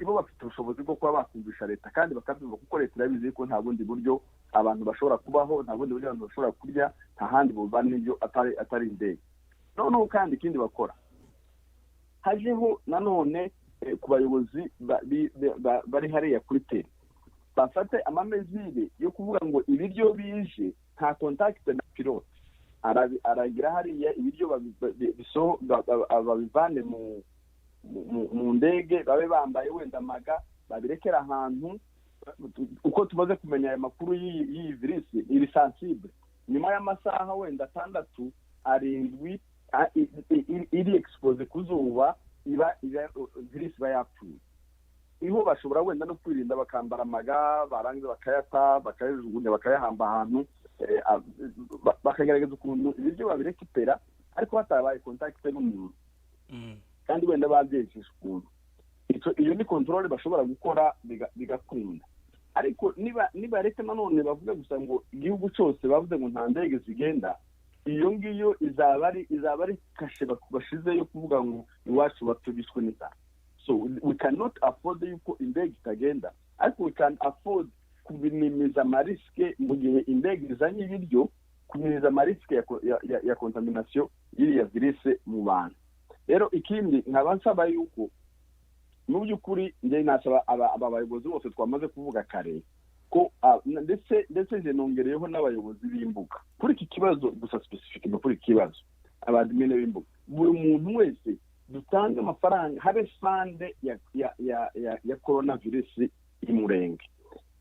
ibo bafite ubushobozi bwo kuba bakumvisha leta kandi bakabyumva, kuko leta irabizi ko nta bundi buryo abantu bashobora kubaho, nta bundi buryo abantu bashobora kurya, nta handi buvana n'ibyo atari indege. Noneho kandi ikindi bakora, hajeho nanone ku bayobozi bari hariya kuri terrain, bafate ama mesures yo kuvuga ngo ibiryo bije nta contact na pilote. Aragira hariya ibiryo babivane mu ndege, babe bambaye wenda ama gants, babirekera ahantu. Uko tumaze kumenya aya makuru y'iyi virisi, iri sensible, nyuma y'amasaha wenda 6, 7 iri exposé ku zuba, iba virisi iba yapfuye. Iho bashobora wenda no kwirinda bakambara ama gants, barangiza bakayata, bakayajugunya, bakayahamba ahantu, bakagerageza ukuntu ibiryo babirekipera ariko hatabaye contact n'umuntu, kandi wenda babyejeje ukuntu. Iyo ni contrôle bashobora gukora bigakunda. Ariko niba leta nanone bavuga gusa ngo igihugu cyose bavuze ngo nta ndege zigenda, iyo ngiyo izaba ari kashe bashize yo kuvuga ngo iwacu batubishwe n'inzara. So we cannot afford yuko indege itagenda, ariko we can afford kuminimiza ama risques mu gihe indege izanye ibiryo, kuminimiza ama risques ya contamination y'iriya virisi mu bantu. Rero ikindi nkaba nsaba yuko mu by'ukuri njye nasaba aba bayobozi bose twamaze kuvuga kare ko ndetse njye nongereyeho n'abayobozi b'imbuga kuri iki kibazo gusa, specific kuri iki kibazo, aba admin b'imbuga, buri muntu wese dutange amafaranga, habe fund ya corona virus y'Umurenge,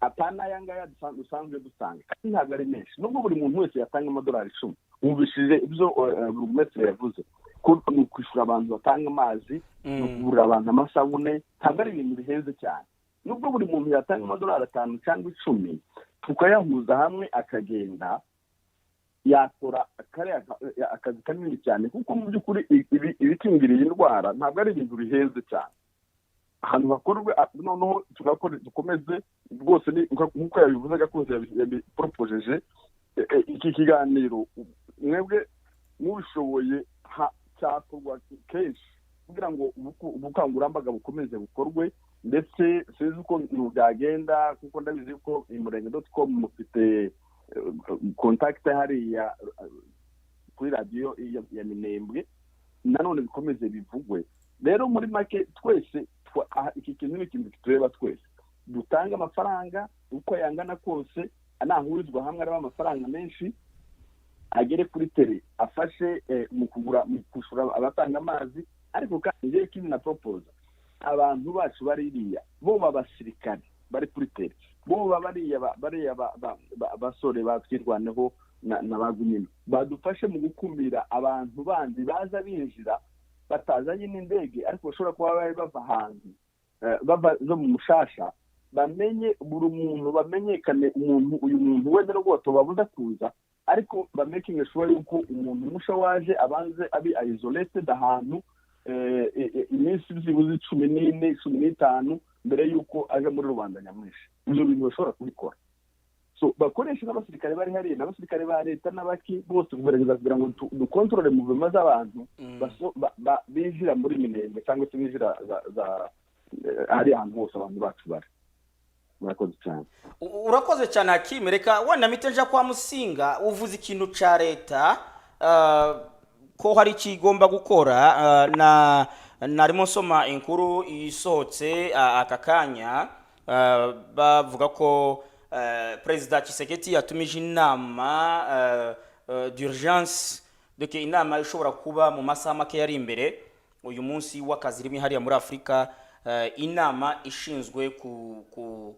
apana aya ngaya dusanzwe dutanga, kandi ntabwo ari menshi. Nubwo buri muntu wese yatanga amadolari 10, wumvishije ibyo burugumesitiri yavuze ko ni ukwishyura abantu batanga amazi, ni ukugurira abantu amasabune, ntabwo ari ibintu bihenze cyane. Nubwo buri muntu yatanga amadolari 5 cyangwa 10, tukayahuza hamwe akagenda, yakora kariya akazi kanini cyane, kuko mu by'ukuri ibikingira iyi ndwara ntabwo ari ibintu bihenze cyane. Ahantu hakorwe, noneho tugakora, dukomeze rwose nk'uko yabivuze, gakunze yabiporopojeje iki kiganiro. Mwebwe mubishoboye cyakorwa kenshi kugira ngo ubukangurambaga bukomeze bukorwe. Ndetse sinzi uko ibintu byagenda, kuko ndabizi ko Imurenge.com mufite contact hariya kuri radiyo ya Minembwe, nanone bikomeze bivugwe. Rero muri make, twese iki kintu ni ikintu kitureba twese. Dutange amafaranga uko yangana kose, nahurizwa hamwe araba amafaranga menshi, agere kuri terrain, afashe mu kugura, mu kwishyura abatanga amazi. Ariko kandi njyewe ikindi na proposa, abantu bacu baririya bo b'abasirikare bari kuri terrain, bo bariya basore batwirwaneho na ba Gumino, badufashe mu gukumira abantu bandi baza binjira batazanye n'indege, ariko bashobora kuba bari bava ahantu, bava zo mu mushasha. Bamenye buri muntu, bamenyekane umuntu uyu muntu wenda rwose babuza kuza, ariko ba making sure yuko umuntu musha waje abanze abi isolated ahantu iminsi. Iminsi byibuze 14, 15 mbere y'uko aje muri rubanda nyamwinshi. Ibyo bintu bashobora kubikora. So bakoresha n'abasirikare bari hariya, n'abasirikare ba leta n'abaki bose, kugerageza kugira ngo dukontorore mouvement z'abantu binjira muri Minembwe cyangwa se binjira za hariya ahantu hose abantu bacu bari. Murakoze cyane. Urakoze cyane, Hakimu. Reka wenda mpite nja kwa Musinga. Uvuze ikintu ca leta, ko hari ikigomba gukora. Na narimo nsoma inkuru isohotse aka kanya, bavuga ko Perezida Tshisekedi yatumije inama d'urgence, donc inama ishobora kuba mu masaha make yari imbere, uyu munsi w'akazi rimwe hariya muri Afurika, inama ishinzwe ku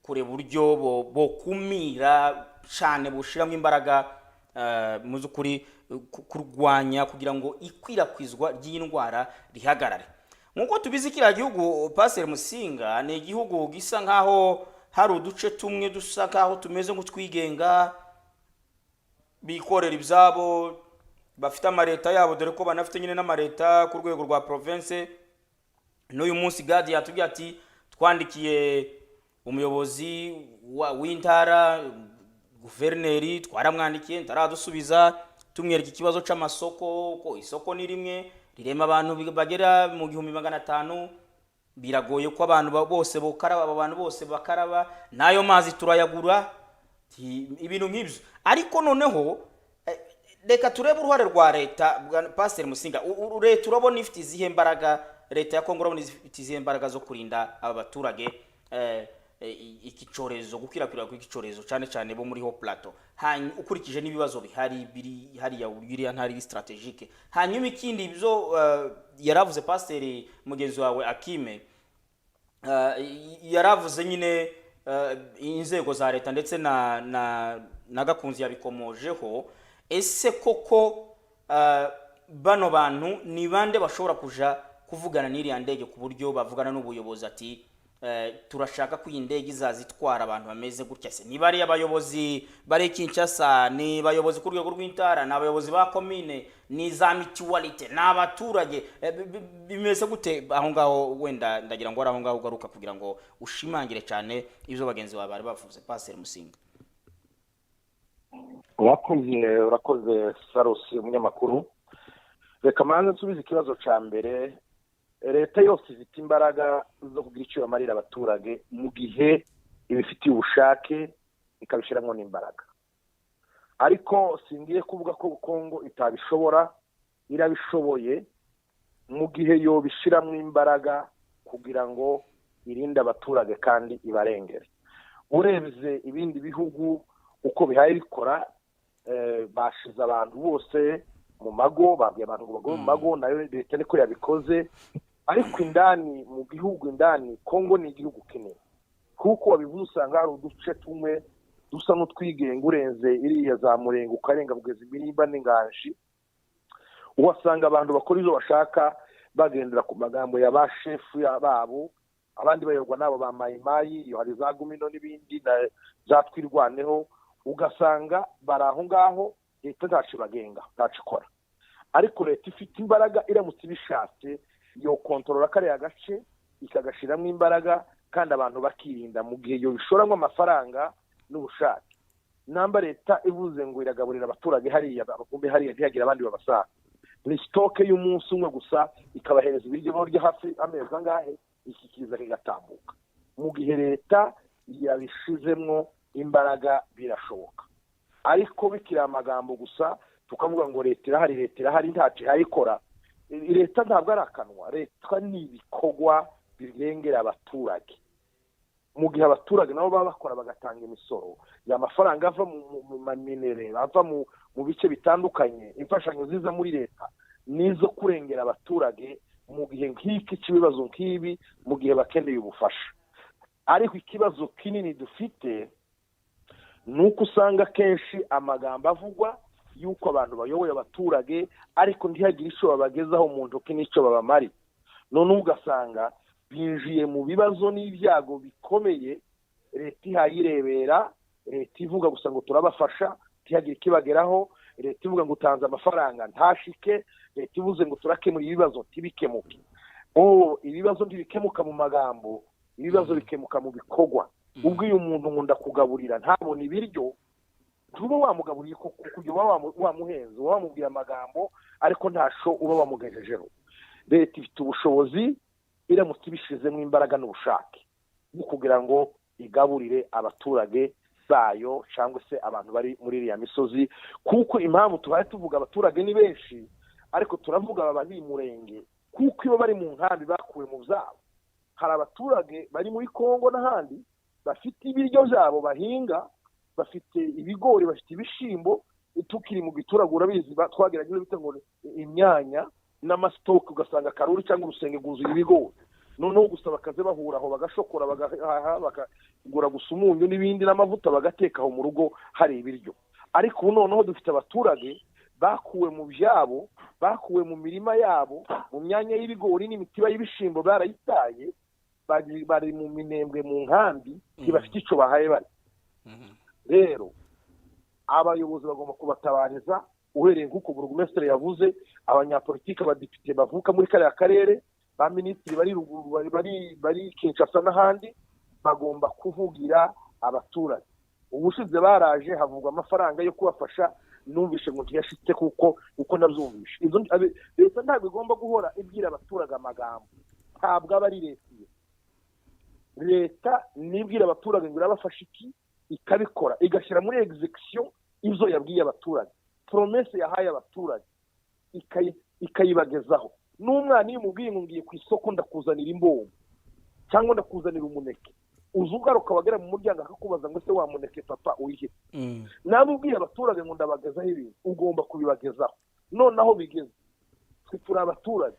kureba uburyo bokumira cyane, bushiramo imbaraga mu by'ukuri kurwanya kugira ngo ikwirakwizwa ry'iyi ndwara rihagarare. Nk'uko tubizi, kiriya gihugu, Paseri Musinga, ni igihugu gisa nk'aho hari uduce tumwe dusa nk'aho tumeze nk'utwigenga, bikorera ibyabo, bafite amaleta yabo, dore ko banafite nyine n'amaleta ku rwego rwa province. N'uyu munsi Gadi yatubwiye ati twandikiye umuyobozi w'intara, guverineri, twaramwandikiye ntaradusubiza, tumwereka ikibazo c'amasoko, ko isoko ni rimwe rirema abantu bagera mu 1500. Biragoye ko abantu bose bokaraba, abo bantu bose bakaraba, n'ayo mazi turayagura. Ibintu nk'ibyo. Ariko noneho reka turebe uruhare rwa leta. Bwana Pasiteri Musinga, leta urabona ifite izihe mbaraga? Leta ya Kongo urabona ifite izihe mbaraga zo kurinda aba baturage iki cyorezo, gukwirakwira kw'iki cyorezo, cyane cyane bo muri Hauts Plateau, ukurikije n'ibibazo bihari biri hariya, iriya ntara iri stratégique? Hanyuma ikindi, ibyo yaravuze pasiteri mugenzi wawe Akime, yaravuze nyine inzego za leta, ndetse na Gakunzi yabikomojeho. Ese koko bano bantu ni bande bashobora kuja kuvugana n'iriya ndege, ku buryo bavugana n'ubuyobozi ati turashaka ko iyi ndege izaza itwara abantu bameze gutya? Se niba ari abayobozi bari i Kinshasa, ni abayobozi ku rwego rw'intara, ni abayobozi ba komine, ni za mutualité, ni abaturage, bimeze gute aho ngaho? Wenda ndagira ngo ari aho ngaho ugaruka kugira ngo ushimangire cyane ibyo bagenzi bawe bari bavuze, Pasiteri Musinga. Urakoze, urakoze Sarusi umunyamakuru. Reka manze nsubize ikibazo cya mbere. Leta yose ifite imbaraga zo kugira icyo bamarira abaturage mu gihe ibifitiye ubushake, ikabishyiramo n'imbaraga. Ariko singiye kuvuga ko Kongo itabishobora, irabishoboye mu gihe yobishyiramo imbaraga kugira ngo irinde abaturage kandi ibarengere. Urebye ibindi bihugu uko bihaye bikora, bashize abantu bose mu mago, babwiye abantu ngo bagume mu mago, nayo leta niko yabikoze. Ariko indani mu gihugu, indani Kongo ni igihugu kinini, kuko wabivuze, usanga hari uduce tumwe dusa n'utwigenga. Urenze iriya za Murenga, ukarenga kugeza Imirimba n'Inganji, uhasanga abantu bakora ibyo bashaka, bagendera ku magambo ya ba shefu babo, abandi bayoborwa n'abo ba Mayimayi. Iyo hari za Gumino n'ibindi na za Twirwaneho, ugasanga bari aho ngaho, leta ntaco ibagenga, ntaco ikora. Ariko leta ifite imbaraga, iramutse ibishatse yo kontorora kariya gace, ikagashyiramo imbaraga kandi abantu bakirinda, mu gihe yo bishoramo amafaranga n'ubushake. Namba leta ivuze ngo iragaburira abaturage hariya, bagume hariya, ntihagire abandi babasanga, ni stock y'umunsi umwe gusa, ikabahereza ibiryo barya hafi amezi angahe, iki kiza kigatambuka. Mu gihe leta yabishizemwo imbaraga birashoboka. Ariko bikiri amagambo gusa, tukavuga ngo leta irahari, leta irahari, ntacyo ihayikora, leta ntabwo ari akanwa. Leta ni ibikorwa birengera abaturage. Mu gihe abaturage nabo baba bakora, bagatanga imisoro, amafaranga ava mu maminerais, ava mu bice bitandukanye, imfashanyo ziza muri leta nizo kurengera abaturage mu gihe nk'iki cy'ibibazo nk'ibi, mu gihe bakeneye ubufasha. Ariko ikibazo kinini dufite ni uko usanga kenshi amagambo avugwa y'uko abantu bayoboye abaturage, ariko ntihagire icyo babagezaho mu ntoki n'icyo babamariye. None ugasanga binjiye mu bibazo n'ibyago bikomeye, leta ihayirebera. Leta ivuga gusa ngo turabafasha, ntihagire ikibageraho. Leta ivuga ngo utanze amafaranga ntashike, leta ivuze ngo turakemura ibibazo ntibikemuke. Ibibazo ntibikemuka mu magambo, ibibazo bikemuka mu bikorwa. Ubwo iyo umuntu ngo ndakugaburira ntabona ibiryo, ntuba wamugaburiye kuko uba wamuhenze, uba wamubwiye amagambo ariko ntasho uba wamugejejeho. Leta ifite ubushobozi iramutse ibishizemo imbaraga n'ubushake bwo kugira ngo igaburire abaturage bayo cyangwa se abantu bari muri iriya misozi, kuko impamvu tubaye tuvuga abaturage ni benshi, ariko turavuga aba bari murenge kuko iyo bari mu nkambi bakuwe mu byabo. Hari abaturage bari muri Kongo n'ahandi bafite ibiryo byabo bahinga, bafite ibigori, bafite ibishimbo, tukiri mu gituragura bizi twagerageje bita ngo imyanya n'amastoke, ugasanga karuri cyangwa urusenge rwuzuye ibigori. Noneho gusa bakaze bahura aho bagashokora, bagahaha, bakagura gusa umunyu n'ibindi n'amavuta, bagateka aho mu rugo hari ibiryo. Ariko ubu noneho dufite abaturage bakuwe mu byabo, bakuwe mu mirima yabo, mu myanya y'ibigori n'imitiba y'ibishimbo barayitaye, bari mu minembwe mu nkambi, ntibafite icyo bahaye bari. Rero abayobozi bagomba kubatabariza, uhereye nk'uko burugumesitiri yavuze, abanyapolitike, abadepite bavuka muri kariya karere, ba minisitiri bari ruguru, bari Kinshasa n'ahandi, bagomba kuvugira abaturage. Ubushize baraje havugwa amafaranga yo kubafasha, numvishe ngo ntiyashitse kuko uko nabyumvishe. Leta ntabwo igomba guhora ibwira abaturage amagambo, ntabwo aba ari leta. Leta nibwira abaturage ngo irabafasha iki, ikabikora, igashyira muri execution ibyo yabwiye abaturage, promesse yahaye abaturage ikayibagezaho. N'umwana iyo umubwiye ngo ngiye ku isoko ndakuzanira imbongo cyangwa ndakuzanira umuneke, uzugaruka bagera mu muryango akakubaza ngo se wa muneke papa uyihe? Nawe ubwiye abaturage ngo ndabagezaho ibintu, ugomba kubibagezaho. Noneho bigeze twe turi abaturage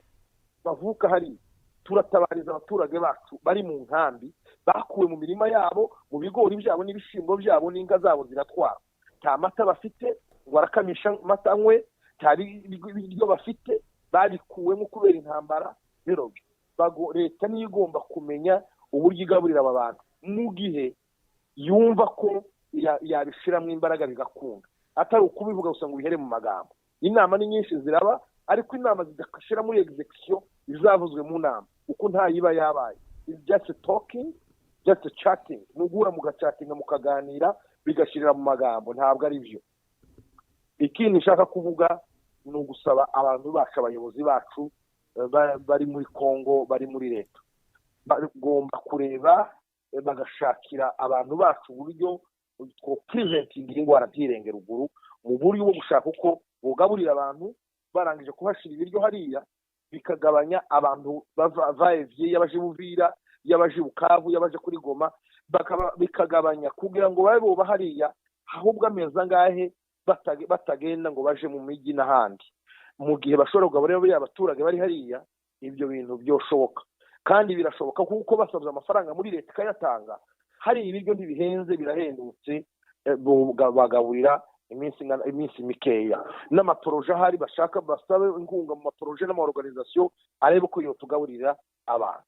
bavuka hariya, turatabariza abaturage bacu bari mu nkambi, bakuwe mu mirima yabo, mu bigori byabo n'ibishimbo byabo, n'inka zabo ziratwara. Nta mata bafite ngo barakamisha amata anywe, nta biryo bafite, babikuwemo kubera intambara. Rero leta niyo igomba kumenya uburyo igaburira aba bantu mu gihe yumva ko yabishiramo imbaraga bigakunda, atari ukubivuga gusa ngo bihere mu magambo. Inama ni nyinshi ziraba, ariko inama zidashira muri execution izavuzwe mu nama uko ntayiba yabaye. It's just talking, just chatting, mugura mugachatinga mukaganira bigashirira mu magambo, ntabwo ari byo. Ikindi nshaka kuvuga ni ugusaba abantu bacu, abayobozi bacu bari muri Kongo, bari muri leta, bagomba kureba bagashakira abantu bacu uburyo two preventing indwara ntirenge ruguru, mu buryo bwo gushaka uko bugaburira abantu barangije kuhashira ibiryo hariya, bikagabanya abantu bava y'abaje Buvira, y'abaje Bukavu, y'abaje kuri Goma, bikagabanya kugira ngo babe boba hariya ahubwo amezi angahe batagenda ngo baje mu mijyi n'ahandi. Mu gihe bashobora kugaburira bariya abaturage bari hariya, ibyo bintu byoshoboka kandi birashoboka, kuko basabye amafaranga muri leta ikayatanga. Hari ibiryo ntibihenze, birahendutse, bagaburira iminsi mikeya. N'amaporoje ahari bashaka basabe inkunga mu maporoje n'amaorganisation arebe ko yotugaburira abantu.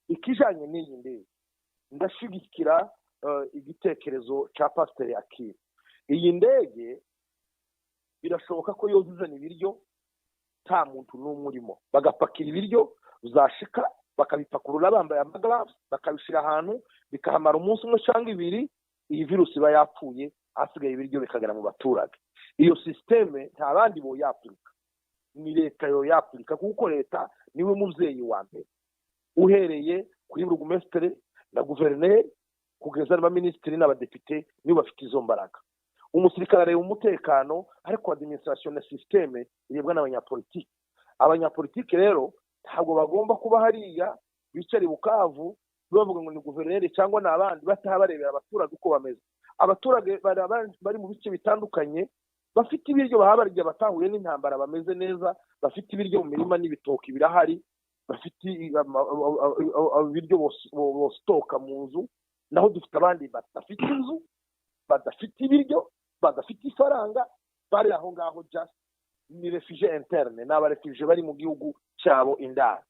Ikijanye n'iyi ndege, ndashigikira igitekerezo cya Pasiteri Akira. Iyi ndege birashoboka ko yozuzana ibiryo nta muntu n'umwe urimo, bagapakira ibiryo bizashika bakabipakurura bambaye amagloves, bakabishira ahantu bikahamara umunsi umwe cyangwa ibiri, iyi virusi iba yapfuye, hasigaye ibiryo bikagera mu baturage. Iyo systeme nta bandi boyapurika, ni leta yoyapurika, kuko leta niwe muvyeyi wa mbere, uhereye kuri burugumesitiri na guverineri kugeza n'abaminisitiri n'abadepite, nibo bafite izo mbaraga. Umusirikare areba umutekano, ariko administration na systeme irebwa n'abanyapolitiki. Abanyapolitiki rero ntabwo bagomba kuba hariya bicara i Bukavu bavuga ngo ni guverineri cyangwa n'abandi, bataha barebera abaturage uko bameze. Abaturage bari mu bice bitandukanye bafite ibiryo baha barya, batahuye n'intambara, bameze neza, bafite ibiryo mu mirima n'ibitoki birahari, bafite ibiryo bostoka mu nzu. Naho dufite abandi badafite inzu, badafite ibiryo, badafite ifaranga, bari aho ngaho just ni réfugiés internes, ni abaréfugiés bari mu gihugu cyabo indani.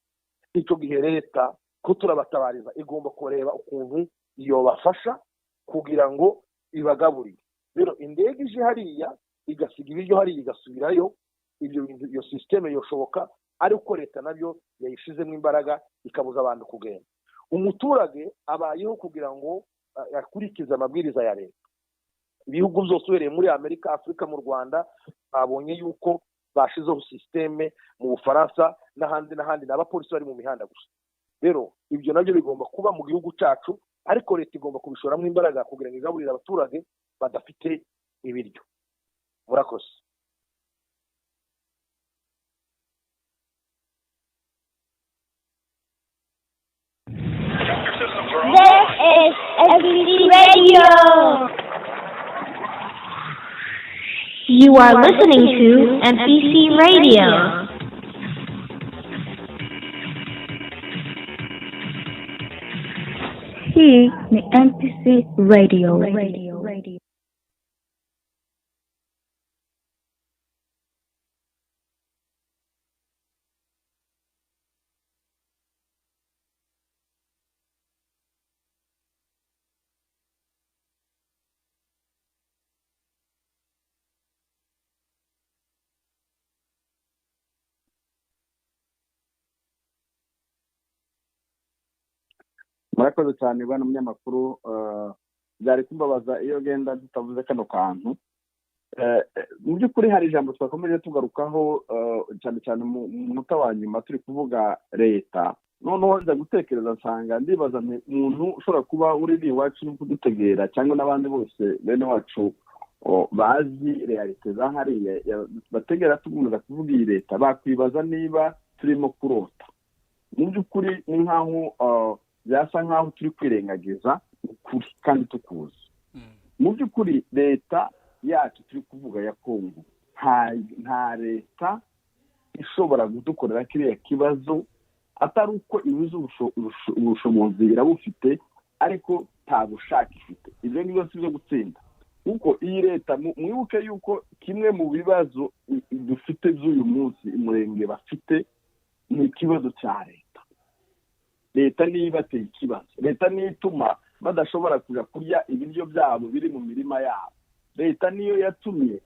Icyo gihe leta ko turabatabariza igomba kureba ukuntu yobafasha kugira ngo ibagaburire. Rero indege ije hariya igasiga ibiryo hariya igasubirayo. Ibyo bintu, iyo système yoshoboka, ariko leta nabyo yayishizemo imbaraga, ikabuza abantu kugenda. Umuturage abayeho kugira ngo akurikize amabwiriza ya leta. Ibihugu byose, uhereye muri Amerika, Afurika, mu Rwanda, babonye yuko bashizeho système, mu Bufaransa n'ahandi n'ahandi, ni abapolisi bari mu mihanda gusa. Rero ibyo nabyo bigomba kuba mu gihugu cyacu, ariko leta igomba kubishoramo imbaraga kugira ngo igaburire abaturage badafite ibiryo. Murakoze. This is MBC Radio. You are listening to MBC Radio. Hii ni MPC Radio. Murakoze cyane, bwana munyamakuru. Byari kumbabaza iyo genda tutavuze kano kantu. Mu by'ukuri hari ijambo twakomeje tugarukaho cyane cyane mu munota wa nyuma turi kuvuga leta. Noneho nza gutekereza, nsanga ndibaza nti umuntu ushobora kuba uri iwacu no kudutegera, cyangwa n'abandi bose bene wacu bazi réalité za hariya, bategera tugomba kuvuga iyi leta, bakwibaza niba turimo kurota. Mu by'ukuri ni nkaho byasa nkaho turi kwirengagiza ukuri kandi tukuzi. Mu by'ukuri leta yacu turi kuvuga ya Kongo, nta leta ishobora kudukorera kiriya kibazo, atari uko ibuze ubushobozi, irabufite, ariko nta bushake ifite. Ibyo ngibyo si byo gutsinda, kuko iyi leta, mwibuke yuko kimwe mu bibazo dufite by'uyu munsi umurenge bafite ni ikibazo cya leta. Leta niyo ibateye ikibazo, leta niyo ituma badashobora kujya kurya ibiryo byabo biri mu mirima yabo, leta niyo yatumye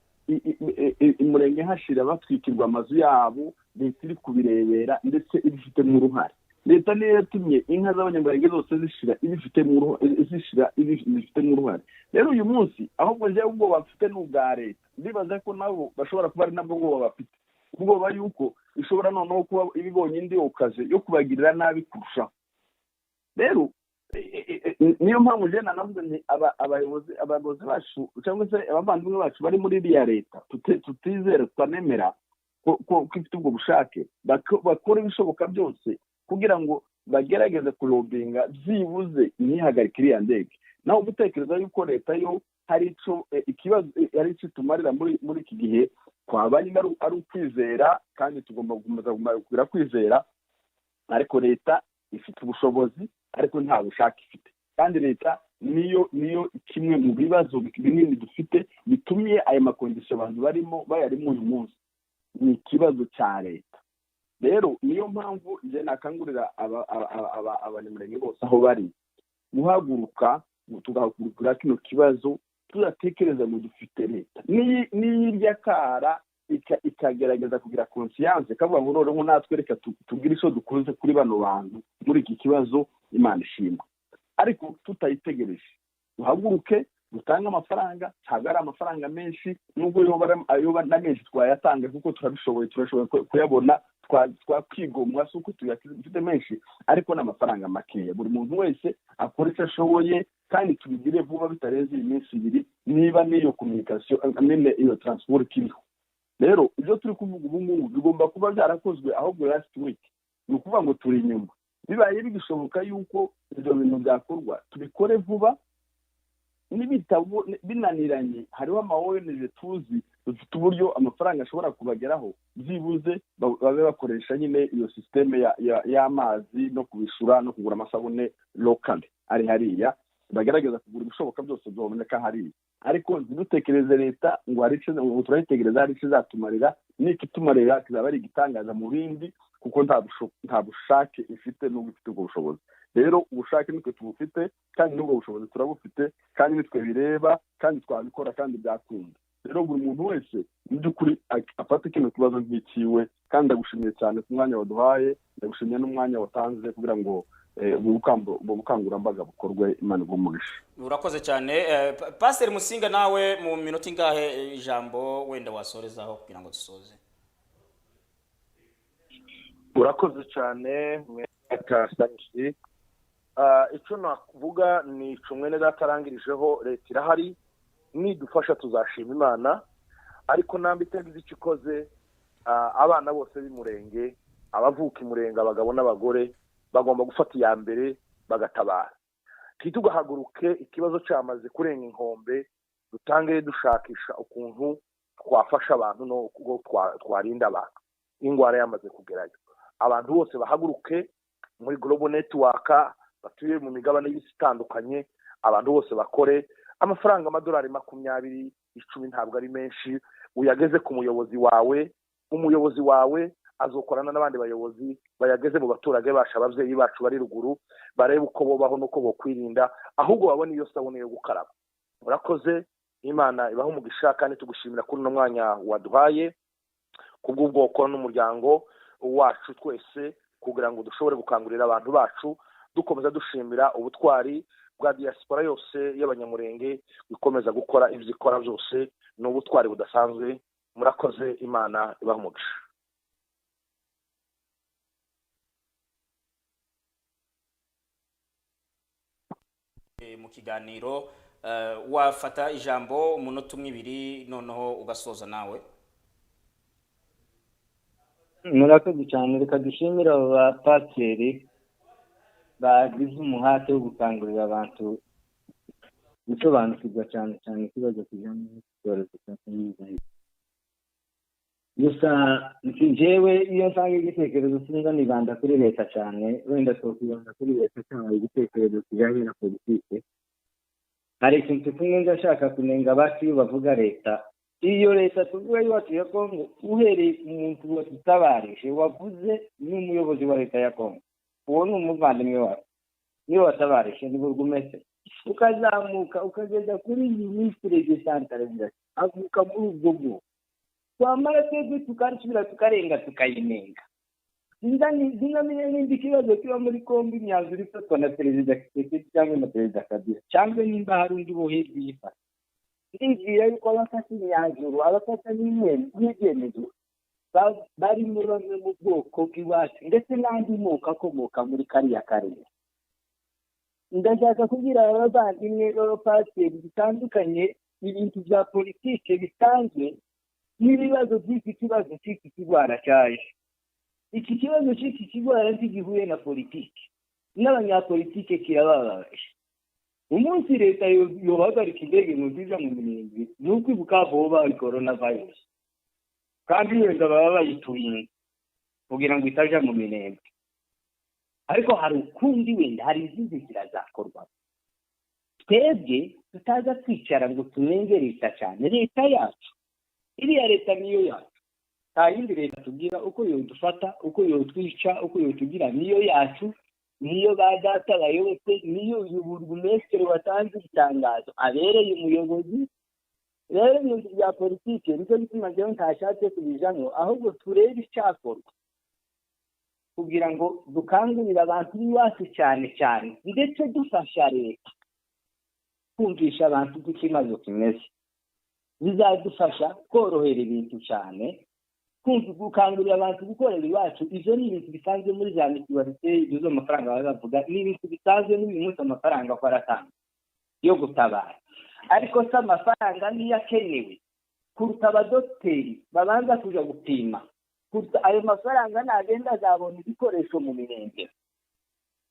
umurenge hashira batwikirwa amazu yabo, leta iri kubirebera ndetse ibifitemo uruhare. Leta niyo yatumye inka z'abanyamurenge zose zishira, ibifitemo uruhare. Rero uyu munsi ahubwo njyewe ubwoba bafite ni ubwa leta. Ndibaza ko nabo bashobora kuba ari nabwo bwoba bafite, ubwoba yuko ishobora noneho kuba ibibonye indi occasion yo kubagirira nabi kurushaho. Rero niyo mpamvu jena navuze nti abayobozi bacu cyangwa se abavandimwe bacu bari muri iriya leta tutizera, tutanemera ko ifite ubwo bushake, bakora ibishoboka byose kugira ngo bagerageze kulobinga byibuze ntihagarike iriya ndege. Naho gutekereza yuko leta yo hari ico ikibazo, hari icyo tumarira muri iki gihe, kwaba nyine ari ukwizera, kandi tugomba gukomeza kugira kwizera. Ariko leta ifite ubushobozi, ariko nta bushake ifite. Kandi leta niyo kimwe mu bibazo binini dufite bitumye aya ma conditions abantu barimo bayarimo uyu munsi, ni ikibazo cya leta. Rero niyo mpamvu nje nakangurira abanyamurenge bose aho bari guhaguruka, tugahagurukira kino kibazo, tudatekereza ngo dufite leta n'iyirya kara ikagerageza kugira conscience, kavuga ngo noneho natwe reka tugire icyo dukoze kuri bano bantu muri iki kibazo, Imana ishimwe. Ariko tutayitegereje, duhaguruke dutange amafaranga. Ntabwo ari amafaranga menshi, nubwo yoba na menshi twayatanga kuko turabishoboye, turashoboye kuyabona, twakwigomwa, si uko tuyafite menshi, ariko ni amafaranga makeya. Buri muntu wese akora icyo ashoboye, kandi tubigire vuba bitarenze iyi minsi 2, niba n'iyo communication nyine, iyo transport iriho. Rero ibyo turi kuvuga ubu ngubu bigomba kuba byarakozwe ahubwo last week, ni ukuvuga ngo turi inyuma. Bibaye bigishoboka yuko ibyo bintu byakorwa, tubikore vuba. N'ibitabo binaniranye, hariho ama ONG tuzi dufite uburyo amafaranga ashobora kubageraho, byibuze babe bakoresha nyine iyo système y'amazi no kubishura no kugura amasabune local ari hariya, bagerageza kugura ibishoboka byose byaboneka hariya. Ariko ntidutekereze leta ngo hari icyo, ngo turayitegereza hari icyo izatumarira. N'ikitumarira kizaba ari igitangaza mu bindi, kuko nta bushake ifite nubwo ifite ubwo bushobozi. Rero ubushake nitwe tubufite, kandi n'ubwo bushobozi turabufite, kandi nitwe bireba, kandi twabikora, kandi byakunda. Rero buri muntu wese mu by'ukuri afate kino kibazo nk'ikiwe. Kandi ndagushimiye cyane ku mwanya waduhaye, ndagushimiye n'umwanya watanze kugira ngo ubwo bukangurambaga bukorwe. Imana iguhe umugisha. Urakoze cyane. Pasiteri Musinga, nawe mu minota ingahe ijambo wenda wasorezaho kugira ngo dusoze? Urakoze cyane mweta Sanusi. Icyo nakuvuga ni ico mwene data arangirijeho. Leta irahari, nidufasha tuzashima Imana, ariko nambi itagize icyo ikoze, abana bose b'Imurenge, abavuka Imurenge, abagabo n'abagore, bagomba gufata iya mbere bagatabara. Ntitugahaguruke ikibazo cyamaze kurenga inkombe, dutange dushakisha ukuntu twafasha abantu no twarinda abantu. Ingwara yamaze kugerayo, abantu bose bahaguruke muri Global Network, batuye mu migabane y'isi itandukanye, abantu bose bakore. Amafaranga amadolari 20, 10 ntabwo ari menshi, uyageze ku muyobozi wawe, umuyobozi wawe azokorana n'abandi bayobozi bayageze mu baturage bacu, ababyeyi bacu bari ruguru, barebe uko bobaho n'uko bokwirinda, ahubwo babone iyo sabune yo gukaraba. Murakoze, Imana ibahe umugisha, kandi tugushimira kuri uno mwanya waduhaye kubw'ubwoko n'umuryango wacu twese, kugira ngo dushobore gukangurira abantu bacu. Dukomeza dushimira ubutwari bwa diaspora yose y'Abanyamurenge ikomeza gukora ibyo ikora byose, ni ubutwari budasanzwe. Murakoze, Imana ibahe umugisha. Mu kiganiro wafata ijambo umunota umwe, ibiri, noneho ugasoza nawe. Murakoze cyane. Reka dushimire abo bapasiteri bagize umuhate wo gukangurira abantu gusobanukirwa cyane cyane ikibazo kijyanye n'icyorezo cya COVID. Gusa njyewe iyo nsanga igitekerezo sinza nibanda kuri leta cyane, wenda twakwibanda kuri leta cyangwa igitekerezo kijyanye na politike. Hari ikintu kimwe ndashaka kunenga abacu iyo bavuga leta. Iyo leta tuvuga iwacu ya Kongo, uhereye ku muntu wadutabarije wavuze ni umuyobozi wa leta ya Kongo, uwo ni umuvandimwe wacu, niwe watabarije, ni burugumesitiri. Ukazamuka ukageza kuri minisitiri de santarariza, avuka muri ubwo bwoko. Twamara twebwe tukansubira tukarenga tukayinenga. Sinamenya n'indi kibazo kiba muri Kongo, imyanzuro ifatwa na Perezida Tshisekedi cyangwa na Perezida Kabila, cyangwa nimba hari undi wo hirya uyifata. Ndibwira yuko abafata imyanzuro, abafata n'ibyemezo barimo bamwe mu bwoko bw'iwacu, ndetse n'andi moko akomoka muri kariya karere. Ndashaka kubwira abavandimwe b'abapasiteri bitandukanye ibintu bya politike bisanzwe n'ibibazo by'iki kibazo cy'iki kirwara cyaje. Iki kibazo cy'iki kirwara ntigihuye na politike, n'abanyapolitike kirababaje. Umunsi leta yohagarika indege ngo nziza mu Minembwe, ni uko i Bukavu hoba hari coronavirus, kandi wenda baba bayituye kugira ngo itaja mu Minembwe. Ariko hari ukundi, wenda hari izindi nzira zakorwa, twebwe tutaza kwicara ngo tunenge leta cyane. Leta yacu iriya leta niyo yacu, nta yindi leta tugira. Uko yodufata, uko yotwica, uko yotugira, niyo yacu, niyo ba data bayobotse, niyo uyu burugumesitiri watanze itangazo abereye umuyobozi. Rero ibintu bya politike nicyo gituma njyewe ntashatse kubijamo, ahubwo turebe icyakorwa kugira ngo dukangurire abantu b'iwacu cyane cyane, ndetse dufasha leta kumvisha abantu uko ikibazo kimeze. Bizadufasha korohera ibintu cyane, gukangurira abantu gukorera iwacu. Ibyo ni ibintu bisanzwe muri za mituwalite, izo amafaranga baba bavuga ni ibintu bisanzwe, n'uyu munsi amafaranga ko aratanga yo gutabara, ariko se amafaranga niyo akenewe kuruta abadogiteri babanza kuja gupima, kuruta ayo mafaranga nagenda azabona ibikoresho mu mirenge.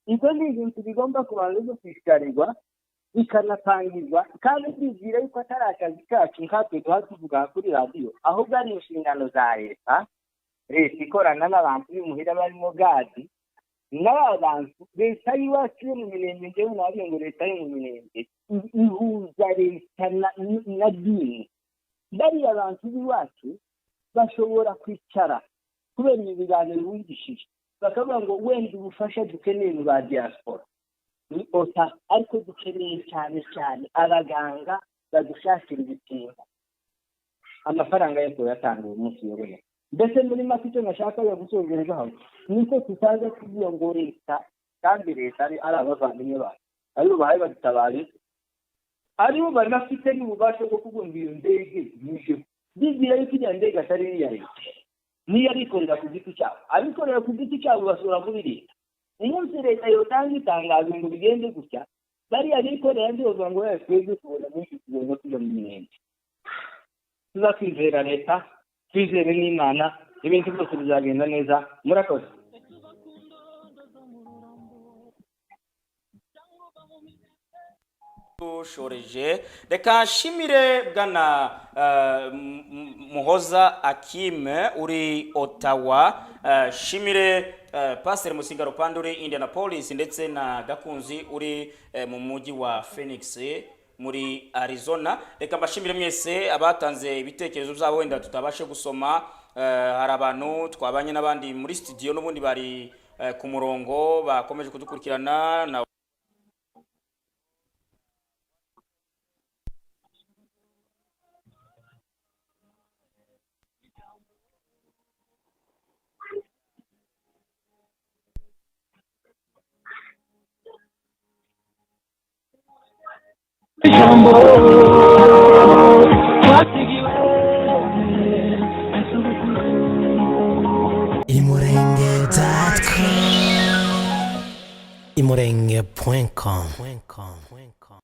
Ibyo ni ibintu bigomba kubanza gushishikarirwa bikanatangirwa, kandi ndibwira yuko atari akazi kacu nkatwe duha tuvuga kuri radiyo, ahubwo ari inshingano za leta. Leta ikorana n'abantu b'imuhira barimo gadi n'aba bantu. Leta y'iwacu yo mu Minembwe, njyewe nababwiye ngo leta yo mu Minembwe ihuza leta na dini. Bariya bantu b'iwacu bashobora kwicara kubera ibi biganiro bumvishije, bakavuga ngo wenda ubufasha dukeneye mu ba diaspora ni ota, ariko dukeneye cyane cyane abaganga badushakira ibipimo. Amafaranga yose yatanga uyu munsi yoboneka. Mbese muri make, icyo nashakaga gusongerezaho ni uko tutaza kuvuga ngo leta, kandi leta ari abavandimwe bacu, aribo bahaye badutabaye, aribo bari bafite n'ububasha bwo kuvuga ngo iyo ndege yishyure, bibwira yuko iriya ndege atari iya leta, niyo abikorera ku giti cyabo. Abikorera ku giti cyabo bashobora muri leta. Umunsi leta yotanga itangazo ngo bigende gutya, bariya bikorera ndi bavuga ngo twebwe tubona menshi, tugomba tujya mu mirenge. Tuzakwizera leta, twizere n'Imana, ibintu byose bizagenda neza. Murakoze. Dushoreje, reka nshimire bwana Muhoza Akime uri Ottawa, shimire Pastor Musinga Rupande uri Indianapolis, ndetse na Gakunzi uri mu mujyi wa Phoenix muri Arizona. Reka mbashimire mwese abatanze ibitekerezo byabo wenda tutabashe gusoma. Hari abantu twabanye n'abandi muri studio n'ubundi bari ku murongo bakomeje kudukurikirana na Ijambo twasigiwe. Imurenge.com, imurenge.com.